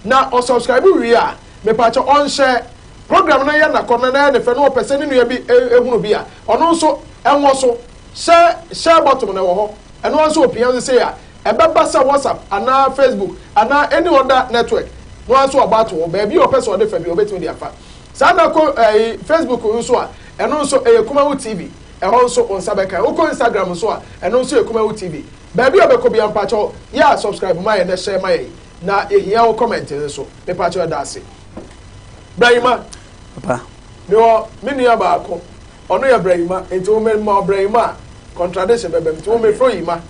Na ɔsubscribe wie a, mepaakyɛ ɔnhyɛ program no yɛ nakɔnɔ na ɛyɛ ne fɛ na ɔpɛ sɛ ne nua bi ehunu bi a, ɔno nso ɛnwɔ so. Hyɛ share button no ɛwɔ hɔ. Ɛno ara nso opia nso sei a, ɛbɛba sɛ WhatsApp anaa Facebook anaa any other network no ara nso ɔbɔ ato hɔ. Baabi a ɔpɛ sɛ ɔde fa bi ɔbɛtumi de afa. Saa na kɔ ɛyi Facebook nso a, ɛno nso ɛyɛ Kumawu TV. Ɛhɔ nso wo nsa bɛka. Wokɔ Instagram nso a, ɛno nso yɛ Kumawu TV. Baabi a ɔbɛkɔ biara mpakyɛw yɛ a subscribe ma yɛn na share ma yɛn. Na yɛhia wo comment nso. Mepakyɛw ɛda ase. Brahima. Papa. Mewɔ me nua baako. Ɔno yɛ Brahima nti wo me ma Brahima a contradiction bɛbɛm nti wo me frɛ Yima.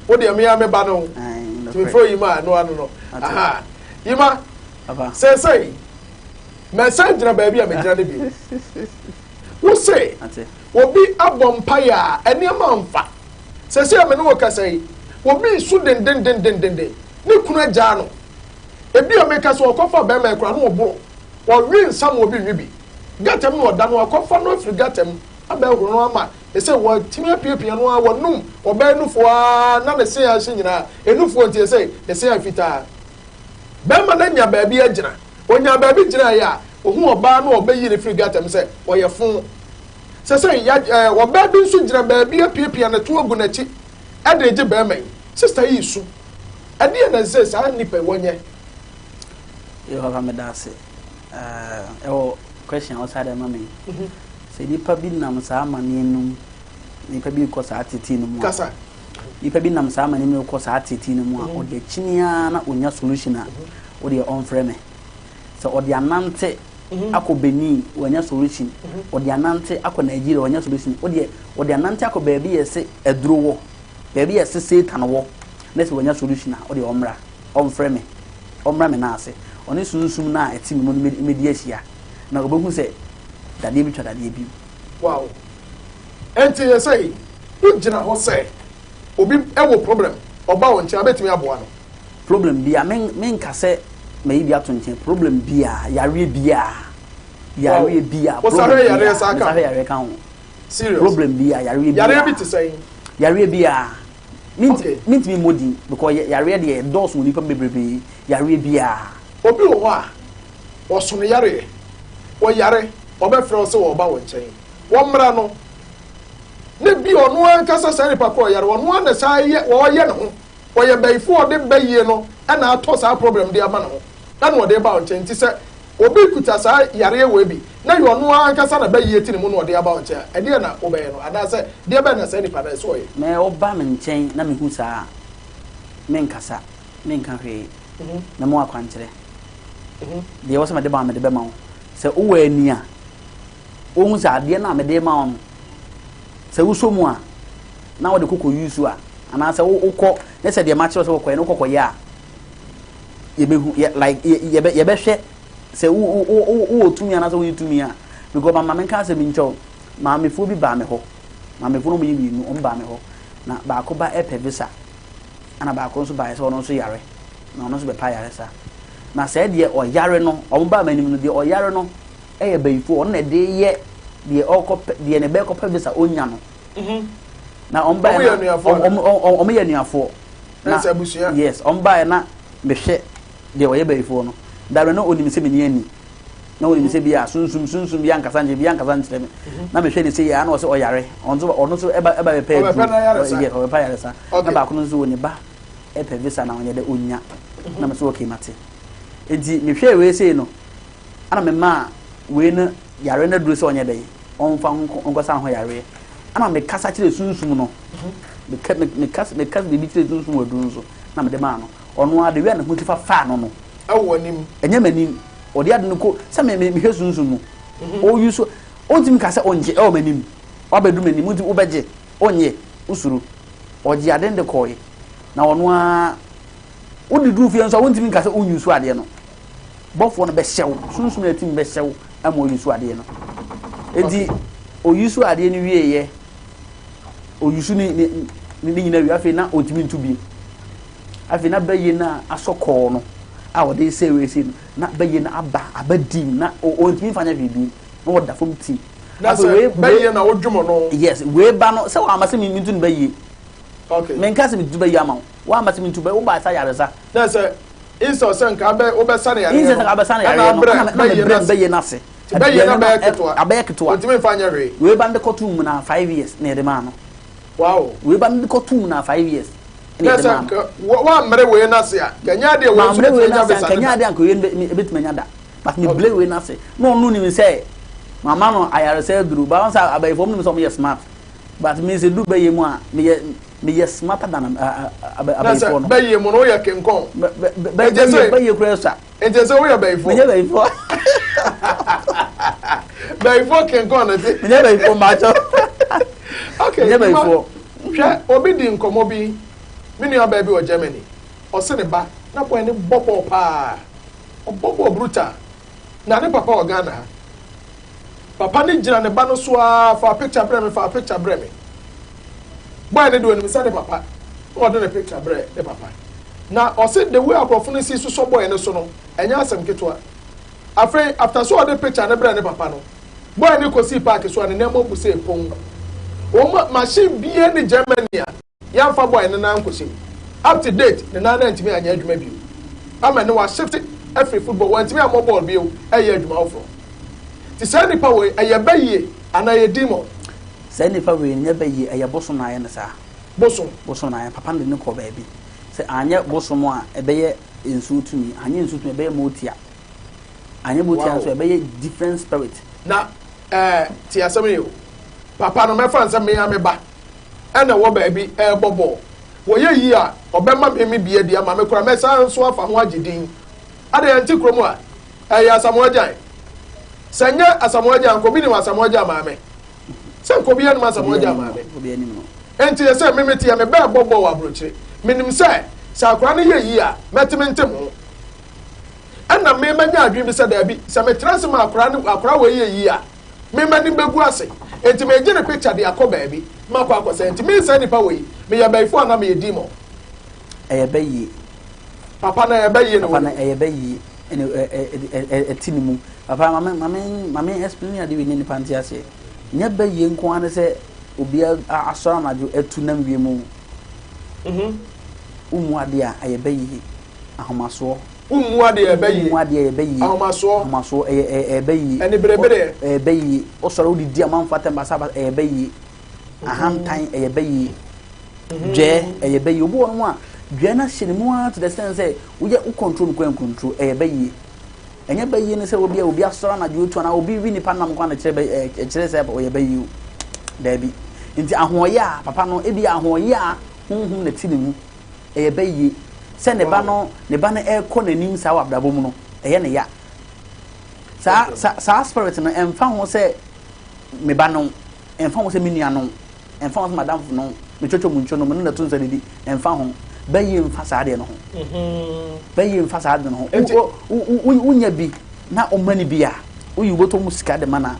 Wo deɛ me a me ba no nti me frɛ Yima a ɛno ano no. Aha. Yima. Sɛsɛi mɛsan gyina baabi a megyina no bio. Wo se obi abɔ mpaeɛ a nneɛma mfa. Sɛsɛi a me ne wo kasa yi obi resu dendendendendenden ne kunu agyaa no. Ebi a meka sɛ ɔkɔfa bɛrima yi koraa na ɔboro. Ɔwe nsa ma obi nwe bi. Gata mu na ɔda no, akɔfa no afiri gata mu abɛhoro no ama ne sɛ watumi apiapia no ara, wanum ɔbaa nufoɔ ara na ne se ahye nyinaa, nufoɔ nti ɛsɛ ne se ayɛ fitaa. Bɛrima no anya baabi agyina. Ɔnyaa baabi gyinaeɛ a, ɔhu ɔbaa no a ɔbɛyi no firi gata mu sɛ ɔyɛ fo. Sɛ sɛ ya ɛɛ ɔbaa bi nso gyina baabi apiapia ne to agu n'akyi de regye bɛrima yi. Sista yi resu. Ɛdeɛn na ɛsɛ sɛ saa nnipa yi wɔnyɛ? Yo papa meda ase. Ɛwɔ question a wosa de ama me. Mhm. Sɛ nipa bi nam saa amaneɛ no mu, nipa bi kɔ saa tete no mu a. Kasa. Nipa bi nam saa amaneɛ no kɔ saa tete no mu a, mhm. ɔde akyini ara na onya solution a, mhm. ɔde ɔmfrɛ me. Sɛ ɔde anante akɔ Benin, wanya solution. Ɔde anante akɔ Nigeria, wanya solution. Ɔde ɔde anante akɔ baabi yɛ sɛ aduro wɔ, baabi yɛ sɛ Satan wɔ, na sɛ wanya solution a, ɔde ɔmmra. ɔmfrɛ me, ɔmmra me nan ase, ɔne sunsum no a ɛte me mu no mmɛdi ahyia, na ɔbɛhu sɛ dadeɛ bi twa dadeɛ bi. Wow. Ɛnti yɛ sɛ wo gyina hɔ sɛ obi wɔ problem ɔba wo nkyɛn a bɛtumi aboa no? Problem bia, me me nka sɛ mayi bi ato nkyɛn, problem bia, yareɛ bia, yareɛ bia, problem bia, mesahwɛ yareɛ ka ho. Serious. Problem bi a yareɛ bi a. Yareɛ bi te sɛn? Yareɛ bi a. Okay. Mintimi mmɔ din because yareɛ deɛ ɛdɔɔso wɔ nipa bebrebe yareɛ bi a. Obi wɔ hɔ a ɔsono yareɛ ɔyare ɔbɛfrɛ wo sɛ ɔreba wo nkyɛn wɔmmra no ne bi ɔno ankasa saa nipa kɔ ɔyare ɔno ara na saa yɛ ɔyɛ ne ho ɔyɛ bɛyifo ɔde bɛyie no ɛna atɔ saa problem de ama ne ho ɛna ɔde ba wo nkyɛn nti sɛ Obi kuta saa yareɛ wei bi na yɛ ɔno ara ankasa na bɛyie te ne mu na ɔde aba wo nkyɛn a, ɛdeɛn na wobɛyɛ no? Anaasɛ deɛ bɛn na saa nipa no ɛsɛ ɔyɛ? Me woba me nkyɛn na mehu saa a, menkasa, menka hwee. Mɛma wo akwankyerɛ. Deɛ ɛwɔ sɛ mede ma wo mede bɛma wo. Sɛ wowɔ ani a, wohu sɛ adeɛ no a mede ma wo no, sɛ wosɔ mu a, na wode kɔkɔ use a, anaasɛ wokɔ ne sɛ deɛ makyerɛ sɛ wokɔyɛ no wokɔkɔyɛ a, yɛbɛhu yɛ like yɛbɛ yɛbɛhwɛ sɛ wo wo wo wowɔ tumi anaasɛ wonni tumi a because ma maame nka asɛm nkyɛw o maamefoɔ bi baa me hɔ maamefoɔ no wɔyɛ mmienu wɔn baa me hɔ na baako ba ɛpɛ visa ɛna baako nso baeɛ sɛ ɔno nso yare na ɔno nso bɛpa ayaresa na sɛ deɛ ɔyare no wɔn baa m'anim no deɛ ɔyare no ɛyɛ bayifoɔ ɔno na ɛde yɛ deɛ ɔkɔ pɛ deɛ ne bɛkɔpɛ visa ɔnya no mhm. na wɔn baeɛ na wɔn yɛ anuafoɔ. Na sɛ abusua. Yes, wɔn baeɛ na mehwɛ deɛ ɔyɛ bayifoɔ no. Dabrɛ na onim sɛ menni ani. Na onim sɛ bi a sunsum sunsum bi ankasa nkyerɛ bi ankasa nkyerɛ me. Mhm. Na mehwɛ ne sɛ yɛ ana ɔsɛ ɔyare. Ɔno nso ɔno nso ɛba ɛba bɛpɛ aduro. Yes, ɔbɛpɛ ayaresa. Na baako no nso wɔ ne ba ɛpɛ visa na ɔnyɛ dɛ onya. Mhm. Na me so okay mate. Enti mehwɛ wei sei no, ana memaa wei no yare no aduro sɛ ɔnyɛ dɛ ɔmfa nkɔsa ho yareɛ. Ana mekasa kyerɛ sunsum no. Meka me meka meka biribi kyerɛ sunsum wɔ aduru no so na mede maa no. Ɔno ara de wia ne ho ti fa faa no no. Ɛwɔ w'anim. Ɛnyɛ m'anim. Ɔde ade no kɔ sɛ me me mehwɛ sunsum mu. Ɔyi so ɔntumi ka sɛ ɔngye ɛwɔ m'anim. Wabɛdu m'anim nti wobɛgye ɔnyɛ wosuro. Ɔgye ade no de kɔɔe na ɔno ara wode duru fie nso a wontumi nka sɛ wonyi so adeɛ no. Bɔfoɔ no bɛhyɛ wo sunsum no atumi bɛhyɛ wo ama ɔyi so adeɛ no. Enti ɔyi so adeɛ no wieeɛ ɔyusu ne ne ne ne nyinaa wie afei na ɔntumi ntu bio afei na bɛyɛ no a asɔ kɔɔ no a ɔde sɛ wei sei no na bɛyɛ no aba aba dim na ɔntumi nfa nyɛ hwee bio na ɔda fam tim na sɛ bɛyɛ na wodwom no yes wei ba no sɛ wama sɛ mentu no bɛyie okay menka sɛ metu bɛyie ama wo wama sɛ mentu bɛyie wobaa sɛ ayaresa na sɛ instead sɛ nka wobɛsa ne yareɛ no instead sɛ nka wobɛsa ne yareɛ no na mebrɛ bɛyie no ase Nti bɛyɛ na bɛyɛ ketewa. Abɛyɛ ketewa. Ontumi nfa nyɛ hwee. Wei ba no de kɔ tum mu na 5 years na yɛde maa no. Wow. Wei ba no de kɔ tum mu na 5 years na yɛde maa no. Wammere wei no ase a, kanyɛ adeɛ wei nso bɛtumi anya visa no da. Kanyɛ adeɛ anka wei bɛtumi anya da. But me bere wei no ase. Na ɔno nim sɛ mama no ayaresa aduru. Ba wɔn sɛ abayifo wɔn nim sɛ wɔn yɛ smart. But me sɛ du bɛyɛ mu a meyɛ meyɛ smarter than abayifoɔ no. Na sɛ bɛyɛ mu no woyɛ kenkɔn. Bɛyɛ bɛyɛ kura sa. Nti sɛ woyɛ bɛyifoɔ. Menyɛ bɛyifoɔ. Bɛyifoɔ kenkɔn na ti. Menyɛ bɛyifoɔ mbaakyɛw. Okay. Menyɛ bɛyifoɔ. Hwɛ obi di nkɔmɔ bi me nua baa bi wɔ Germany ɔse ne ba na boy ne bɔ bɔɔl paa ɔbɔ bɔɔl brutal na ne papa wɔ Ghana ha papa ne gyina ne ba no so aa fa picture brɛ me fa picture brɛ me boy ne de onim sɛ ne papa na ɔde ne picture brɛ ne papa Na ɔse the way aborɔfo no si sosɔ boy no so no ɛnyɛ asɛm ketewa. Afei after sɛ ɔde picture no brɛɛ ne papa no, boy no kɔsii park so a ne nneɛma bu sɛ pon. Wɔn machine biara nni Germany a yɛamfa boy no nan ankɔhyɛ mu. Up to date ne nan no antumi anyɛ adwuma bio. Ama ɛnnɛ washifte afiri football, wantumi ammɔ bɔɔl bio, ɛreyɛ adwuma foforɔ. Nti saa nipa wei ɛyɛ bayie anaa ɛyɛ demon? Saa nipa wei nyɛ bayie, ɛyɛ bosom na ayɛ no saa. Bosom. Bosom na ayɛ, papa no de no kɔɔ baabi. Sɛ anyɛ bosom a, ɛbɛyɛ nsuo tumi. Anyɛ nsuo tumi a, ɛbɛyɛ motia. Anyɛ motia nso a, ɛbɛyɛ different spirit. Na ɛɛ te asɛm yi o. Papa no mɛfa no sɛ me ara me ba ɛna ɛwɔ baabi ɛrebɔ bɔɔl. Wɔyɛ yie a, ɔbɛma me me bi adi ama me koraa. Mɛsan nso afa ho agye din. Adɛn yɛnte kurom a, ɛyɛ Asamoah Gyan. Sɛ nyɛ Asamoah Gyan nka obi nim Asamoah Gyan maame. Sɛ nka obi anim Asamoah Gyan maame. Enti yɛ sɛ me mete yɛ me bɛɛ bɔ bɔɔl wɔ aburokyire. Menim sɛ sɛ akwadaa no yɛ yie a mɛte me ntem ho. Ɛna me manya adwene bi sɛ daabi sɛ metra ase ma akwadaa no akwadaa wei yɛ yie a me m'anim bɛgu ase. Enti megye ne picture de akɔ baabi makɔ akɔsɛ. Enti me saa nipa wei meyɛ bɛyifo anaa meyɛ demon? Ɛyɛ bɛyie. Papa no ɛyɛ bɛyie na Papa no ɛyɛ bɛyie ɛna ɛte ne mu. Papa mame mame mame explain ade wei ne nipa nte aseɛ. Nyɛ bɛyie nko ara ne sɛ obi asɔre anadwo atu nam wiem o. Wommu adeɛ a, ɛyɛ bɛyie. Ahomasoɔ. Wommu adeɛ a, ɛyɛ bɛyie. Wommu adeɛ a, ɛyɛ bɛyie. Ahomasoɔ. Ahomasoɔ, ɛyɛ ɛyɛ bɛyie. Aniberebereɛ. Ɛyɛ bɛyie. Wosɔre wode di amanfoɔ atɛm basabasa, ɛyɛ bɛyie. Ahantan, ɛyɛ bɛyie. Dwɛɛ, ɛyɛ bɛyie. Obi wɔ hɔnom a, dwɛɛ no ahyɛ ne mu ara to the extent sɛ woyɛ wo control no koraa ncontrol, ɛyɛ bɛyie. Ɛnyɛ bayie ne sɛ obi a obi asɔre anadwo otu anaa obi wi nipa nam kwan na ɛkyerɛ bɛ ɛkyerɛ sɛ ɔyɛ bayie o. Daabi. Nti ahoɔyɛ a papa no ebi ahoɔyɛ a honhom na ti ne mu ɛyɛ bayie sɛ ne ba no ne ba no ɛrekɔ n'anim saa wɔ abrabɔ mu no ɛyɛ ne ya. Saa saa saa spirit no ɛmfa ho sɛ me ba no ɛmfa ho sɛ me nua no ɛmfa ho sɛ madamfo no metwotwo mu ntwo no me ne no to nsa didi ɛmfa ho bɛyie mfa saa adeɛ no ho bɛyie mfa saa adeɛ no ho wonya bi na ɔma no bi a woyi wobɛtɔ mu sika de ma no a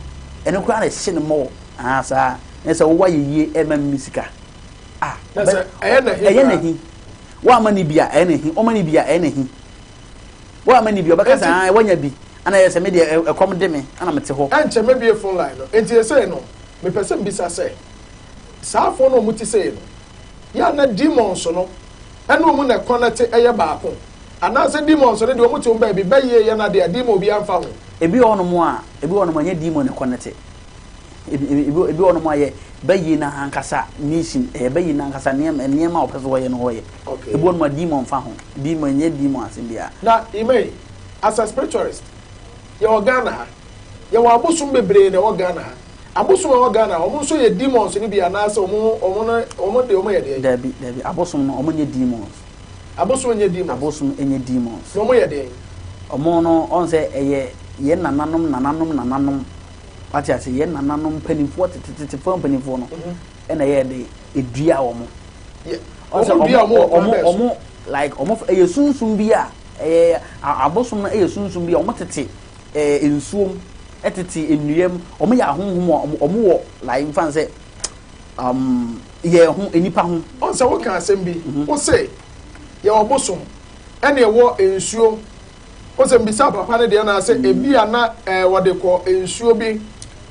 ɛno koraa na ɛhye no mmɔɔ aa saa na sɛ wowɔ ayɛ yie ɛma me sika a ɛyɛ n'ahi woama no bi a ɛyɛ n'ahi ɔma no bi a ɛyɛ n'ahi woama no bi ɔbɛka sɛ ah wanya bi ana yɛ sɛ me deɛ ɛkɔm de me ana mete hɔ ɛnkyɛ mɛbie phone line no nti ɛsɛ no Mepɛ sɛ mibisa sɛ, saa afɔn no a wɔte sei no, yɛ a na demons no ne wɔn na ɛkɔnɛte yɛ baako? Anaasɛ demons no deɛ wɔte wɔn baabi, bɛyɛ yɛ no adeɛ a demon biara mfa ho? Ebi wɔ hɔnom a, ebi wɔ hɔnom a ɛnyɛ demon na ɛkɔnɛte. Ebi, ebi, ebi wɔ hɔnom a yɛ bɛyɛ no ankasa mission, ɛyɛ bɛyɛ no ankasa nneɛma, nneɛma a wɔpɛ sɛ wɔyɛ no wɔyɛ. Okay. Ebi wɔ hɔnom a demon mfa ho. Demon, ɛnyɛ demon asɛm biara. Na Imei, as a spiritualist, yɛwɔ Ghana ha. Yɛwɔ abosom bebree na ɛwɔ Ghana ha. Abosom a ɛwɔ Ghana ha, wɔn nso yɛ demons no bi anaasɛ wɔn wɔn no wɔn de wɔn yɛ deɛn? Dabi, dabi, abosom no wɔn nyɛ demons. Abosom nyɛ demons. Abosom nyɛ demons. Na wɔn yɛ deɛn? Wɔn no, wɔn sɛ ɛyɛ yɛn nananom nananom nananom, wate ase, yɛn nananom mpanimfoɔ tetetetefoɔ mpanimfoɔ no ɛna ɛyɛ de edua wɔn. Wɔn sɛ wɔn dua wɔn wɔ kwan bɛn so? Wɔn like wɔn ɛyɛ sunsum bi a ɛyɛ abosom no ɛyɛ sunsum bi a wɔn tete. ɛɛ nsuom, tete nnua mu, wɔn yɛ ahonhom a wɔn wɔ like nfa no sɛ um, yɛn ho nnipa ho. Ɔn sɛ woka asɛm bi, mhm. wo se yɛwɔ bosom ɛna ɛwɔ nsuo wo sɛ mbisa papa no deɛ na sɛ mm. ebi a na ɛɛ wɔde kɔ nsuo bi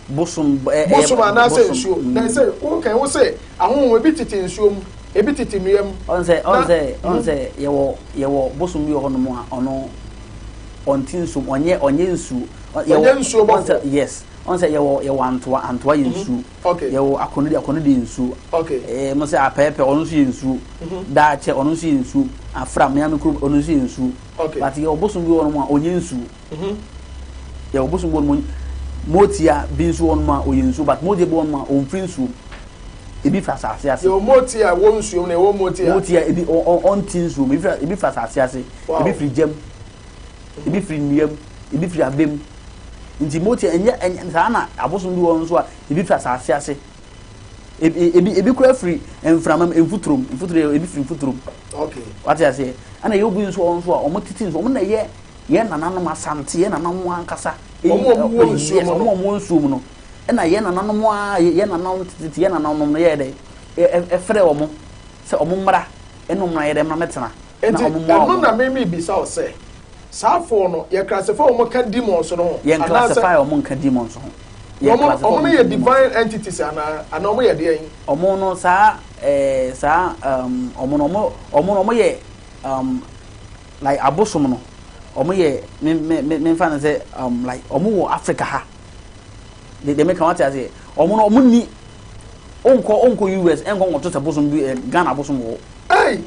bosom ɛɛ bosom anaasɛ nsuo mm. na sɛ woka wo sɛ ahonhom ebi tete nsuo mu ebi tete nnua mu. Ɔn sɛ ɔn sɛ ɔn sɛ yɛwɔ yɛwɔ bosom bi wɔ hɔnom a ɔno. ɔnte nsuom ɔnyɛ ɔnyɛ nsuo ɔnyɛ nsuo bɔfo yes ɔn sɛ yɛwɔ yɛwɔ antoa antoa yɛ mhm. nsuo okay yɛwɔ akɔnɔ de akɔnɔ de yɛ nsuo okay ɛɛ mo sɛ apɛɛpɛ ɔno nso yɛ nsuo mhm. daakyɛ ɔno nso yɛ nsuo afra mmea mi kurom ɔno nso yɛ nsuo okay but yɛwɔ bosom bi wɔ nom a ɔnyɛ nsuo mhm. yɛwɔ bosom bi wɔ nom motia bi nso wɔ nom a ɔyɛ nsuo but motia bi wɔ nom a ɔnfiri nsuo ebi firi asase ase. Yɛwɔ motia a ɛwɔ nsuo mu na yɛwɔ motia. Motia ebi ɔnte nsuo mu ebi firi ebi firi asase ase ebi firi gya mu ebi firi nnua mu ebi firi abɛ mu nti motia ɛnyɛ ɛnyɛ saa na abosom bi wɔ nso a ebi firi asase ase ebi ebi ebi kura firi mframa mu mfuturo mu mfuturo yɛ ebi firi mfuturo mu. Okay. Wate aseɛ ɛna yɛ obi nso wɔn nso a wɔn tete nso wɔn na yɛ yɛn nananom asante yɛn nananom ankasa. Wɔn a wɔwɔ nsuo mu no. Wɔn a wɔwɔ nsuo mu no. Ɛna yɛn nananom a yɛn nananom tete yɛn nananom no yɛɛ dɛ ɛfrɛ wɔn sɛ wɔn mmra ɛne wɔn ayɛ dɛ mmra mɛtena na wɔn mmoa wɔn. Ɛno na mimi bisa wo sɛ saa fo no yɛ classify wɔn ka demons no ho. Yɛn classify wɔn nka demons ho. Wɔn wɔn no yɛ divine entities anaa anaa wɔn yɛ deɛn. Wɔn no saa ɛɛ saa ɛɛm wɔn no wɔn wɔn no wɔn yɛ ɛɛm like abosom no wɔn yɛ me me me me nfa no sɛ ɛɛm like wɔn wɔ Africa ha. De deɛ meka wate aseɛ ɔmo no ɔmo ni onkɔ onkɔ US ɛnkɔ nkɔto sɛ bosom bi ɛ Ghana bosom wɔ hɔ.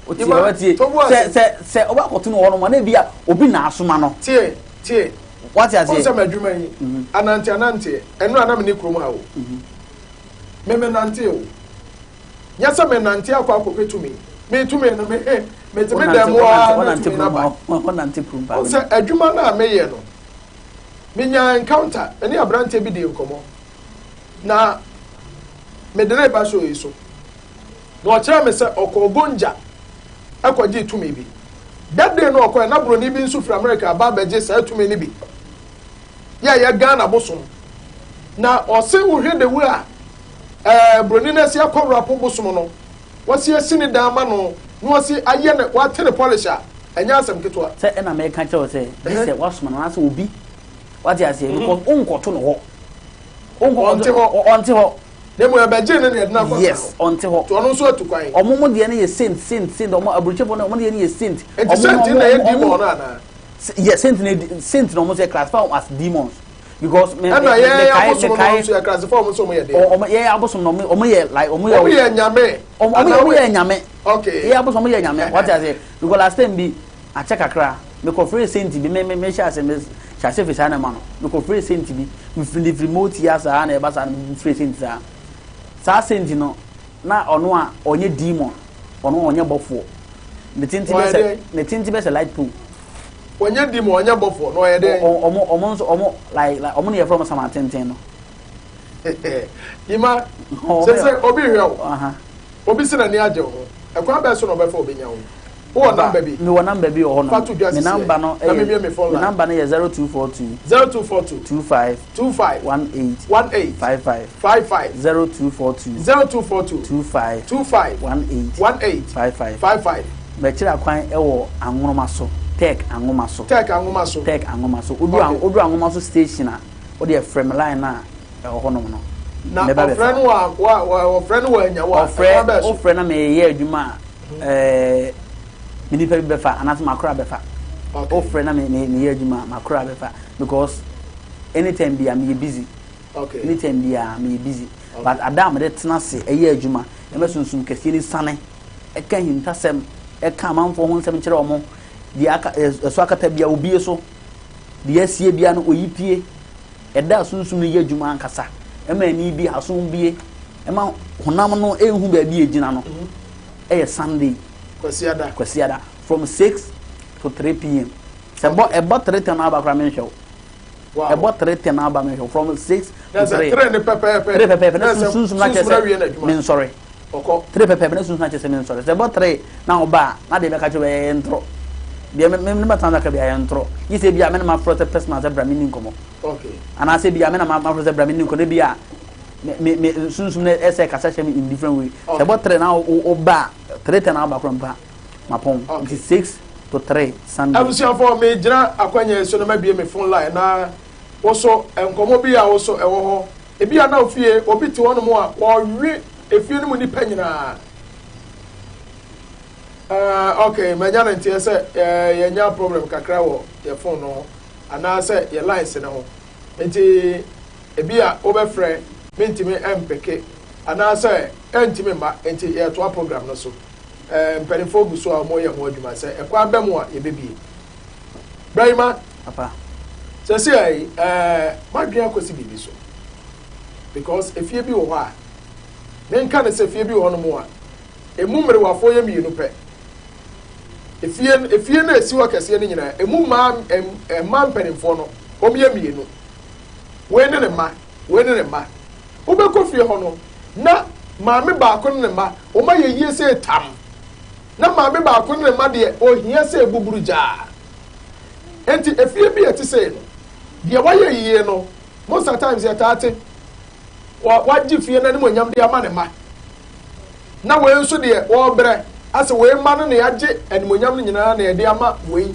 Otie watie sɛ sɛ sɛ ɔba akɔto no wɔ hɔ nom ana ebi a obi na asoma no. Tie tie. Wate aseɛ. Ɔnsɛ m'adwuma yi mhm. anante ananteɛ ɛno a na me ne kurom ha o. Mhm. Me me nante o. Nyɛ sɛ me nante akɔ akɔpɛ tumi. Me tumi no me me te me dɛm wa na tumi na ba. Ɔnsɛ adwuma no a meyɛ no. Menyaa encounter, me ne aberanteɛ bi dii nkɔmmɔ, na mede no reba show yi so. Na ɔkyerɛɛ me sɛ ɔkɔɔ Gonja kɔgyee tumi bi. That day no ɔkɔɛ na buroni bi nso firi America aba abɛgye saa tumi no bi. Yɛ ɛyɛ Ghana bosom. Na ɔse wohwɛ the way a ɛɛ buroni no asi akɔ rapo bosom no, wɔsi asi ne dan ama no na wɔsi ayɛ ne wate ne polish a, ɛnyɛ asɛm ketewa. Sɛ ɛna mɛka kyerɛ wo sɛ gye sɛ wasoma no anaasɛ obi wate aseɛ mhm. because wonkɔto no hɔ. Ɔnte hɔ. Ɔnte hɔ. Na mmom ɛbɛgyee no na yɛde no akɔtena hɔ. Yes, ɔnte hɔ. Nti ɔno nso atu kwan. Ɔmo mo deɛ no yɛ saint, saint, saint, ɔmo aburukyefo no ɔmo deɛ no yɛ saint. Nti saint na ɛyɛ demon no anaa? Yes, saint na saint na ɔmo nso yɛ classify wɔn as demons because me me Ɛna me yɛn mekae abosom no mekae nso yɛ classify wɔn sɛ ɔmo yɛ deɛ. ɔmo yɛn abosom no ɔmo ɔmo yɛ like ɔmo yɛ Ɔmo yɛ nyame. ɔmo ɔmo yɛ ɔmo yɛ nyame. Okay. Yɛn abosom ɔmo yɛ nyame wate ase because last time bi akyɛ kakra mekɔ frɛ saint bi me me me hyɛ ase me hyɛ ase fi saa na ma no mekɔ frɛ saint bi me firi firi moti ya saa na ɛba saa na me frɛ saint saa saa saint no na ɔno a ɔnyɛ demon ɔno ɔnyɛ bɔfoɔ ne tenten bɛ sɛ ne tenten bɛ sɛ light pole. Ɔnyɛ demon ɔnyɛ bɔfoɔ na ɔyɛ dɛ. Ɔmo ɔmo nso ɔmo like like ɔmo na yɛfrɛ ɔmo sama tenten no. Yima sɛ sɛ obi hwɛ o. Obi se n'ani agye wo ho. Ɛkwan bɛn so na ɔbɛfa obenya wo? Wowɔ namba bi? Mewɔ namba bi wɔ hɔ nom. Fa to dwa Me sisi namba no na yɛ memie me phone me line. namba no yɛ 0242 0242 25 25 18 18 55 55 0242 0242 25 25 18 18 55 55. Mɛkyerɛ akwan wɔ Anwoma so, Tech Anwoma so. Tech Anwoma so. Tech Anwoma so. Wodu Okay. wodu Anwoma so station a, wode frɛ me line no a ɛwɔ hɔnom no. Na Mɛba ɔfrɛ bɛfa. no wa wa wa ɔfrɛ no wanya wo a Ɔfrɛ ɛkwan bɛn so? wofrɛ na meyɛ adwuma a ɛɛ me nipa bi bɛfa anaasɛ makora bɛfa. Wofrɛ na me me meyɛ adwuma a makora bɛfa because anytime bia meyɛ busy. Okay. Anytime bia meyɛ busy. But ada a mede tena ase ɛyɛ adwuma ɛma sunsum kɛseɛ ni sane ɛka ahintasɛm ɛka amanfoɔ ho nsɛm kyerɛ wɔn deɛ aka ɛso akata bia obie so deɛ asie bia no oyi pie. Ɛda a sunsum no yɛ adwuma ankasa, ɛma ani bue, aso bue, ɛma honam no nhu baabi a egyina no, ɛyɛ Sunday. Kwasiada. Kwasiada. From 6 to 3 pm. Sɛ ɛbɔ ɛbɔ 3 10 aba koraa menhwɛ wo. Wow. Ɛbɔ 3 10 aba menhwɛ wo. From 6 to 3. 3 ne pɛpɛɛpɛ. 3 pɛpɛɛpɛ. Na sunsum no akyerɛ sɛ mensɔre. Ɔkɔ. Tre pɛpɛɛpɛ na sunsun akyɛ sɛ mensɔre. Sɛ ɛbɔ tre na ɔba a, na deɛ bɛka kyerɛ wo ɛyɛ ntorɔ. Deɛ me me ne bɛtena aka biara ɛyɛ ntorɔ. Gye sɛ ebia me na mafrɛ sɛ personal sɛ bra menni nkɔmmɔ. Okay. Anaasɛ ebia me na mafrɛ sɛ bra menni nkɔmmɔ na ebia me me me sunsum no ɛsɛ kasa kyerɛ me in different way. Sɛ ɛbɔ tre na ɔba a, 3:10 na ɔba koraa mpo a, mapɔn. Nti 6 to 3 Sunday. Abusuafoɔ, megyina akwanya yi so na mabue me phone line na wo so nkɔmmɔ bi a wo so ɛwɔ hɔ. Ebia na ofie obi te hɔnom a ɔwe efie no mu nnipa nyinaa. Uh, okay, manya no nteɛ sɛ uh, yɛnya problem kakra wɔ yɛ phone no ho anaasɛ yɛ lines no ho. Nti ebi a wobɛfrɛ mentumi mpeke anaasɛ ɛntumi mma nti yɛtoa program no so. Uh, mpanimfoɔ gu so a wɔyɛ ho adwuma sɛ ɛkwan bɛ mu a yɛbɛbie. Brahima, Papa. Sɛsɛ yi, ɛɛ, madwene akɔsi biribi so. Because efie bi wɔ hɔ a, menka ne sɛ efie bi wɔ hɔnom a, emu mmerewafoɔ yɛ mmienu pɛ. Efie efie no a esi hɔ kɛseɛ no nyinaa, emu mmaa mmaa mpanimfoɔ no, wɔn yɛ mmienu. Wei ne ne mma, wei ne ne mma. Wobɛkɔ fie hɔ no, na maame baako ne ne mma, wɔn ayɛ yie sɛ tam. Na maame baako ne ne mma deɛ, ohia sɛ buburu gyaa. Enti efie bi a ɛte sei no, deɛ wayɛ yie no, most of times yɛtaa te, wa wagye fie no animuonyam de ama ne mma. Na wei nso deɛ wɔrebrɛ, asɛ wei mma no na yɛagye animuonyam no nyinaa na yɛde ama wei.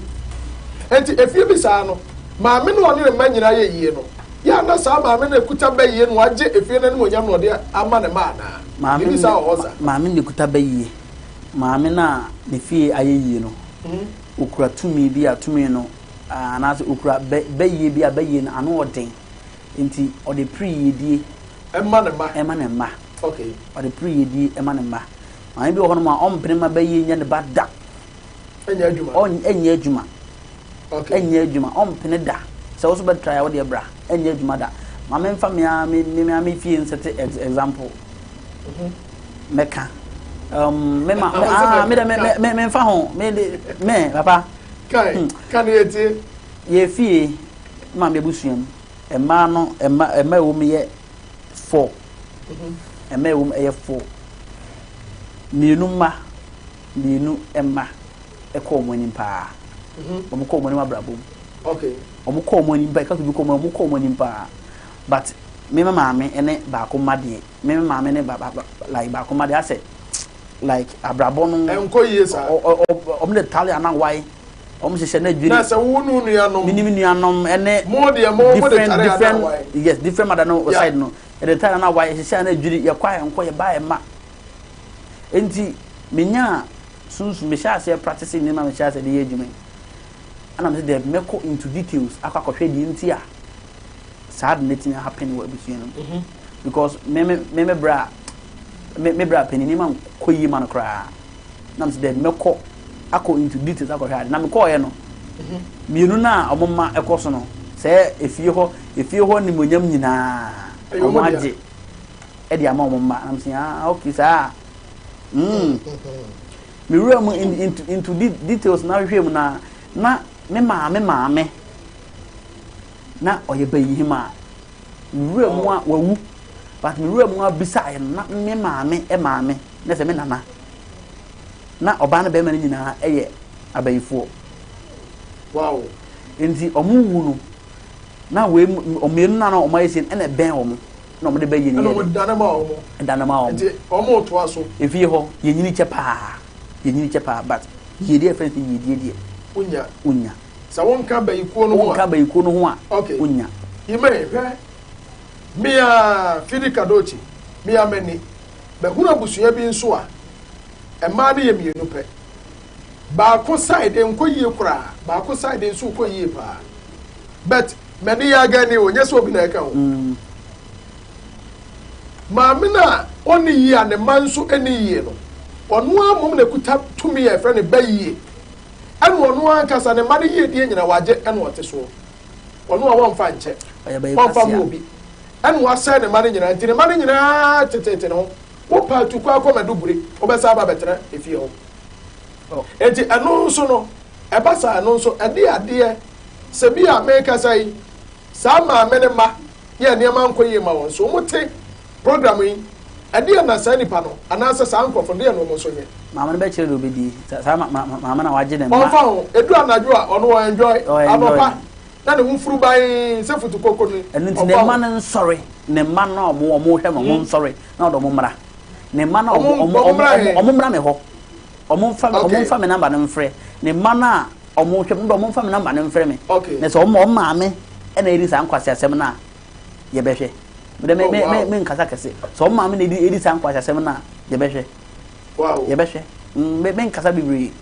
Enti efie bi saa no, maame no a ɔne ne mma nyinaa yɛ yie no, yɛ a na saa maame no ekuta bɛ yie no wagye efie no animuonyam na ɔde ama ne mma anaa? Maame Biribi saa wɔ hɔ saa. Maame na ekuta bɛ yie. Maame no a ne fie ayɛ yie no, Okura tumi bi a tumi no anaasɛ okura bɛ bɛyie bi a bɛyie no ano ɔden nti ɔde pere yiedie ɛma ne mma ɛma ne mma okay ɔde pere yiedie ɛma ne mma. Maame bi wɔ hɔnom a ɔmpene ma bɛyie nyɛ ne ba da. Ɛnyɛ adwuma. Ɔn ɛnyɛ adwuma. Okay. Ɛnyɛ adwuma ɔmpene da sɛ woso bɛ try a wodeɛ bra ɛnyɛ adwuma da. Maame nfa me ara me me ara me fie nsɛte example. Mɛka um, me ma me ah me de me me me nfa ho me de me papa. Kai hmm. ka ne yɛtie. Yɛ fie ma me abusua mu mmaa no mma mma ɛwɔ mu yɛ four mma ɛwɔ mu ɛyɛ four mmienu mma mmienu mma ɛkɔ wɔn anim paa wɔn kɔ wɔn anim abrabɔ mu wɔn kɔ wɔn anim paa ɛka so bi kɔ wɔn wɔn kɔ wɔn anim paa but me maame ɛne baako mma deɛ. Me me maame ne ba ba like baako ma de asɛ like abrabɔ no. Ɛnkɔ yie saa. Ɔ ɔ ɔ ɔmo de tale ana wae. Wɔn hyehyɛ na dwiri. Na sɛ wo ne wo nuanom. Me ne me nuanom ɛne. Mo deɛ mo mo de tare ana awae. Yes, different mother no side no. Yɛde tare ana awae hyehyɛ ana dwiri yɛkɔ a yɛnkɔ yɛba a yɛma. Enti menyaa sunsum mehyɛ aseɛ practice nneɛma mehyɛ aseɛ de yɛ adwuma yi. Ɛna mese dɛbi mɛkɔ into details akɔ akɔhwɛ deɛ nti a saa de no atumi happen wɔ abusua no mu. Mhm. Because me me me me bra me me bra panin nneɛma nkɔ yie ma no koraa. Na mese dɛbi mɛkɔ akɔ into details akɔhwɛ ade. Na mekɔɔyɛ no mhm. mmienu no a wɔn mma ɛkɔ so no sɛ efie hɔ efie hɔ nimonyam nyinaa wɔn agye ɛde ama wɔn mma. Na mese ah okay saa. Mm. Me wura mu into into details na hwehwɛ mu na na me maame maame na ɔyɛ bayihima me wura mu a wawu but me wura mu a bisaeɛ no na me maame maame na sɛ me nana na ɔbaa no bɛrima no nyinaa yɛ abayifoɔ. Wow. Nti ɔmo wu no na wei mmienu na na ɔmo ayɛ sei ɛna ɛbɛn wɔn. na wɔde bɛyɛ ne yɛ dɛ. Ɛna ma wɔn. Ɛdane ma wɔn. Nti wɔn toa so. Efie hɔ yɛnyini kyɛ paa yɛnyini kyɛ paa but yiedie yɛfrɛ no sɛ yiedie deɛ. Wonya. Wonya. Sɛ wonka bayikuo no ho a. Wonka bayikuo no ho a. Okay. Wonya. Yimɛ hwɛ mea Fidi Kadochi mea m'ani mahunu abusua bi nso a mmaa no yɛ mmienu pɛ baako side nkɔ yie koraa baako side nso kɔ yie paa but M'ani yɛ aga ni o, nyɛ sɛ obi na ɛka o. Maame no a ɔnni yie a ne mma nso nni yie no, ɔno ara mmom na ɛkuta tumi a yɛfrɛ no ba yie. Ɛna ɔno ankasa ne mma no yiedie nyina wagye ɛna ɔte soɔ. Ɔno a wɔmfa nkyɛ, wɔmfa mma obi. Ɛna wasɛe ne mma no nyinaa nti ne mma no nyinaa tetete ne ho. Wopɛ atukɔ akɔ Maduguri, wobɛsan aba abɛtena efie hɔ. Enti ɛno nso no, ɛba saa ɛno nso ɛde adeɛ Sɛ bi a merekasa yi, saa maame no mma yɛ nneɛma nkɔ yie ma wɔn. So wɔte program yi? Ɛdeɛn na saa nipa no anaasɛ saa nkorɔfo no, deɛn na wɔn nso nyɛ? Maame no bɛkyerɛ deɛ ɔbɛdi. Saa maame no a wagye ne mma. Ɔmfa ho, ɛduru anadwo a, ɔno ɔ enjoy. Anɔpa, na ne ho furu bann sɛ futukoko no, Ɛno nti ne mma no nsɔre, ne mma no a wɔn wɔhwɛ no, wɔn nsɔre na ɔde wɔn mmra. Ne mma no a wɔn wɔn mmra me hɔ. Wɔn mfa wɔn mfa me namba no mfrɛ. Ne mma no a Ɔmo hwɛ me, ɔmo nfa me number no mfrɛ me. Okay. Na sɛ ɔmo ɔmo maame ɛna edi saa nkwaseasɛm no a, yɛbɛhwɛ. Me dɛ me me me me nkasa kɛse. Sɛ ɔmo maame na edi edi saa nkwaseasɛm no a, yɛbɛhwɛ. Wow. Yɛbɛhwɛ. Mm, me me nkasa bebree.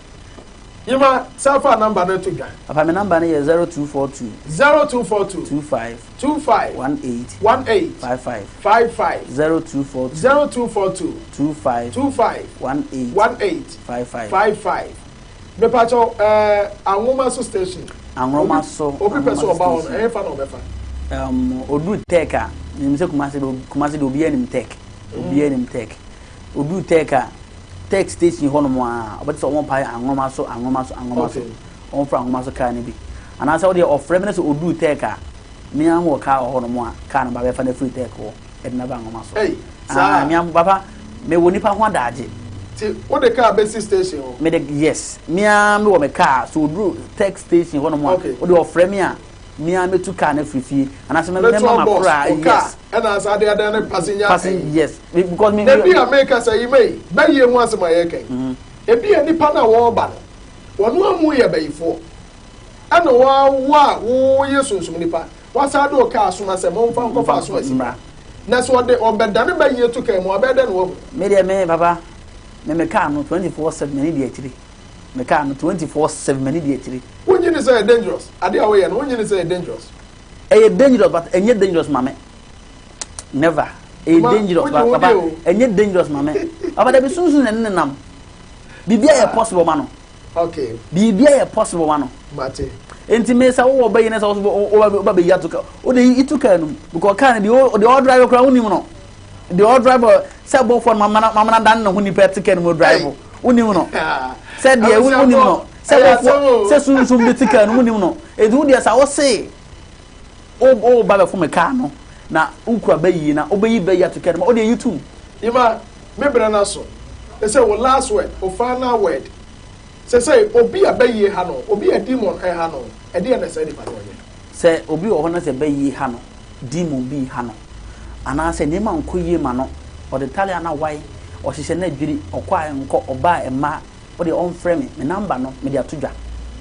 Yima, san fa number no to dwa. Papa me number no yɛ 0242. 0242. 25. 25. 18. 18. 55. 55. 0242. 0242. 25. 25. 18. 18. 55. 55. Mepakyɛw ɛɛ Anwoma so station. Anwoma so. Obi pɛ sɛ ɔba hɔ no, ɛhefa na ɔbɛfa? Um, oduru Tech a, menim sɛ Kumasi de Kumasi de obiara nim Tech. Obiara nim Tech. Oduru Tech a, Tech station hɔ nom a, ɔbɛte sɛ wɔn pae Anwoma so, Anwoma so, Anwoma so. Wɔn fra Anwoma so kaa no bi. Anaasɛ wodeɛ ɔfrɛ me no sɛ oduru Tech a, me ara wɔ kaa wɔ hɔ nom a, kaa no ba bɛfa no afiri Tech hɔ. ɛde no aba nwoma so. Ei, saa. Ah, me papa, me wɔ nipa ho adagye. Ti, wo de kaa bɛsi station hɔ? Me de, yes. Me ara me wɔ me kaa, so oduru tech station hɔ nom a, okay. wo de ɔfrɛ me a, me ara metu kaa no afiri fie. Anaasɛ me me mama koraa, yes. Ɛna asa de adan ne passenger. Passenger, yes. Because me. Na ebi a meka sɛ yi mei, bɛyie ho asɛm a yɛka yi. Mm-hmm. Ebi a nipa no a wɔreba no, wɔn amu yɛ bɛyifoɔ. Ɛna wɔn a wɔyɛ sunsum nipa. Wasan de ɔkaa asoma sɛ momfa nkɔfa aso asi mmra. Na sɛ ɔde ɔbɛdane ba yie to kaa mu a, ɔbɛyɛ dɛn na wahu? Me deɛ me papa, me me kaa no 24/7 m'ani di akyire. Me kaa no 24/7 m'ani di akyire. Wonnye ni sɛ ɛyɛ dangerous? Adeɛ a woyɛ no, wonnye ni sɛ ɛyɛ dangerous? Ɛyɛ dangerous but ɛnyɛ dangerous ma me. Never. Ɛyɛ dangerous but papa, ɛnyɛ dangerous ma me. Papa dabi sunsun na ɛne nenam. Biribiara yɛ possible ma no. Okay. Biribiara yɛ possible ma no. Mate. Nti me sɛ wowɔ bɛyi ne sɛ woba bɛyi ato ka wode yi to kaa no mu because kaa no deɛ deɛ ɔdrive koraa wonim no deɛ ɔdrive sɛ bɔfoɔ no mamana dan ne ho nipa ɛte kaa no mu drive wonim no sɛ deɛ wonim no sɛ bɔfoɔ sɛ sunsum bi te kaa no mu wonim no ɛti wo deɛ sɛ wose woba bɛfo me kaa no na wokura bɛyi na wobɛyi bɛyi ato kaa no mu wode yi tom. Ima me brɛ no aso. Sɛ wo last word, wo final word. Sɛsɛi obi a bɛyie ha no, obi a demon ɛha no, ɛdeɛn na saa nipa no ɔnyɛ? Sɛ obi wɔ hɔ na sɛ bɛyie ha no, demon bi ha no, anaa sɛ nneɛma nkɔ yie ma no, ɔde tale ana wae, ɔhyehyɛ na adwiri, ɔkɔ a ɛnkɔ, ɔba a ɛmma, wodeɛ ɔmfrɛ me, me number no mede ato dwa.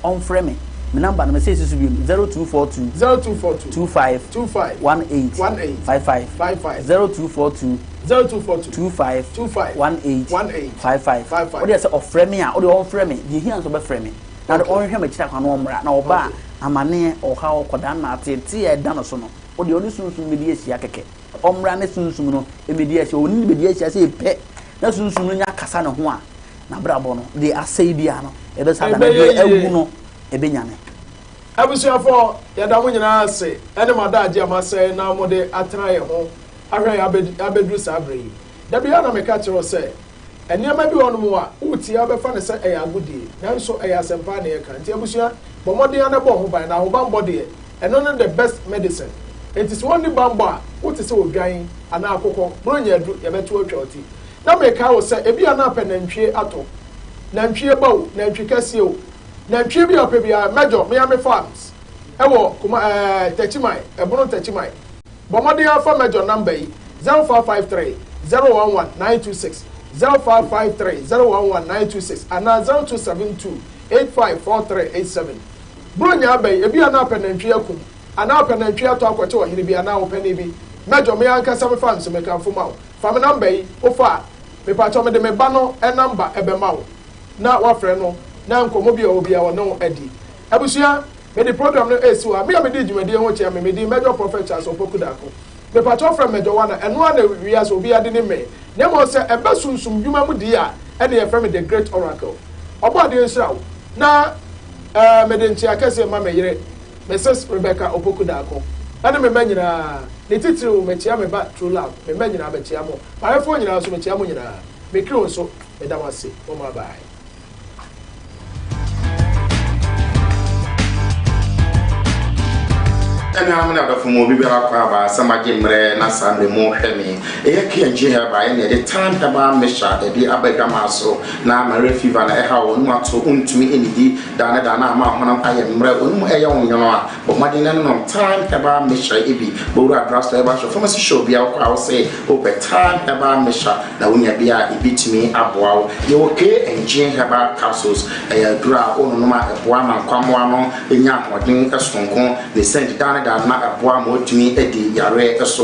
ɔmfrɛ me. Me number no mese esi so biom, 0242. 0242. 25. 25. 18. 18. 55. 55. 0242. 0242. 25. 25. 18. 18. 55. 55. Wodeɛ sɛ ɔfrɛ me a, wodeɛ ɔmfrɛ me. Deɛ ehia nso ɔbɛfrɛ me. Na de ɔnhwɛ m'akyiri akwan na ɔmmra. Na ɔba a, amaneɛ, ɔhaw, kɔdaa na ateetee a ɛda no so no, wodeɛ ɔne sunsum bɛdi ahyia kɛkɛ. Ɔmmra ne sunsum no mmɛdi ahyia. Ɔne no bɛdi ahyia sɛ pɛ na sunsum no nya kasa ne ho a, n'abrabɔ no, deɛ asɛe biara no, ɛbɛsa da na deɛ awu no, ɛbɛnyane. Abusuafoɔ, yɛda mo nyinaa ase ɛne mo adagye a moasɛe na mode atena yɛn ho ahwɛ yɛn abɛduru saa berɛ yi. Da biara na meka kyerɛ wo sɛ, nneɛma bi wɔ hɔnom a woretie a wobɛfa no sɛ ɛyɛ agodie, nanso ɛyɛ asɛmpa na yɛka. Nti abusua, bɔ mmɔden ara na bɔ wo ho ban, na ahobammɔ deɛ, ɛno ne the best medicine. Enti sɛ wonni bammɔ a, wote sɛ odwan anaa akokɔ, Buronya aduru, yɛbɛto atwa wo ti. Na mekae wo sɛ, ebia na apɛ nantwie atɔ. Nantwie ba o, nantwi kɛseɛ o, nantwie bi a ɔpɛ biara, mɛdɔ Miami Farms ɛwɔ Kuma ɛɛ Takyiman, Ɛbono Takyiman. Bɔ mmɔden ara fa mɛdɔ number yi, 0553 011 926, 0553 011 926 anaa 0272 854387. Buronya aba yi, ebia na apɛ nantwie akum, anaa apɛ nantwie atɔ akɔkyɛ ɔhene bi anaa ɔpanin bi. Mɛdɔ, me ankasa me farms mekamfo ma wo. Fa me number yi, wofa a, mepakyɛw mede me ba no number bɛma wo na woafrɛ no na nkɔmmɔ bi a ɔwɔ biara ɔne wo adi. Abusua, mede program no resi hɔ a, me a medi dwumadie ho kyea me, me din Major Prophet Charles Opoku Darko. Mepakyɛw frɛ me Major Wana, ɛno ara na wiase obiara de nim me. Na mmom sɛ ɛba sunsum dwuma mu deɛ a, ɛne yɛfrɛ me The Great Oracle. Ɔbɔadeɛ nhyira wo. Na eh, mede nkyea kɛseɛ ma me yere, Mrs. Rebecca Opoku Darko, ɛne me mma nyinaa, ne titiriw mekyea me ba True Love, me mma nyinaa mekyea mo, m'ayɛfoɔ nyinaa nso mekyea mo nyinaa, me crew nso meda mo ase, mo bye. Anuanom ne adɔfo mu obi biara kɔ aba sɛ magye mmerɛ na saa mmerɛ mu hwɛ me. Ɛyɛ K&G Herbal ɛna ɛde Thyme Herbal Mixture ɛde aba adwamaa so na malaria fever na ɛhaw wɔn mu ato wontumi nnidi daa ne daa na ama honam ayɛ mmerɛ wɔn mu ɛyɛ wo nwono a bɔ mmɔden na nom Thyme Herbal Mixture bi. Bɔwura drugstore, herbal shop, pharmacy shop biara wokɔ a wose wopɛ Thyme Herbal Mixture na wonya bi a ebetumi aboa wo. Yɛwɔ K&G Herbal Capsules, ɛyɛ aduru a wononom a ɛboa ma nkwammoa no nya ahoɔden soronko, ne sɛnti daa ne daa no na ɛboa ma wotumi di yareɛ so.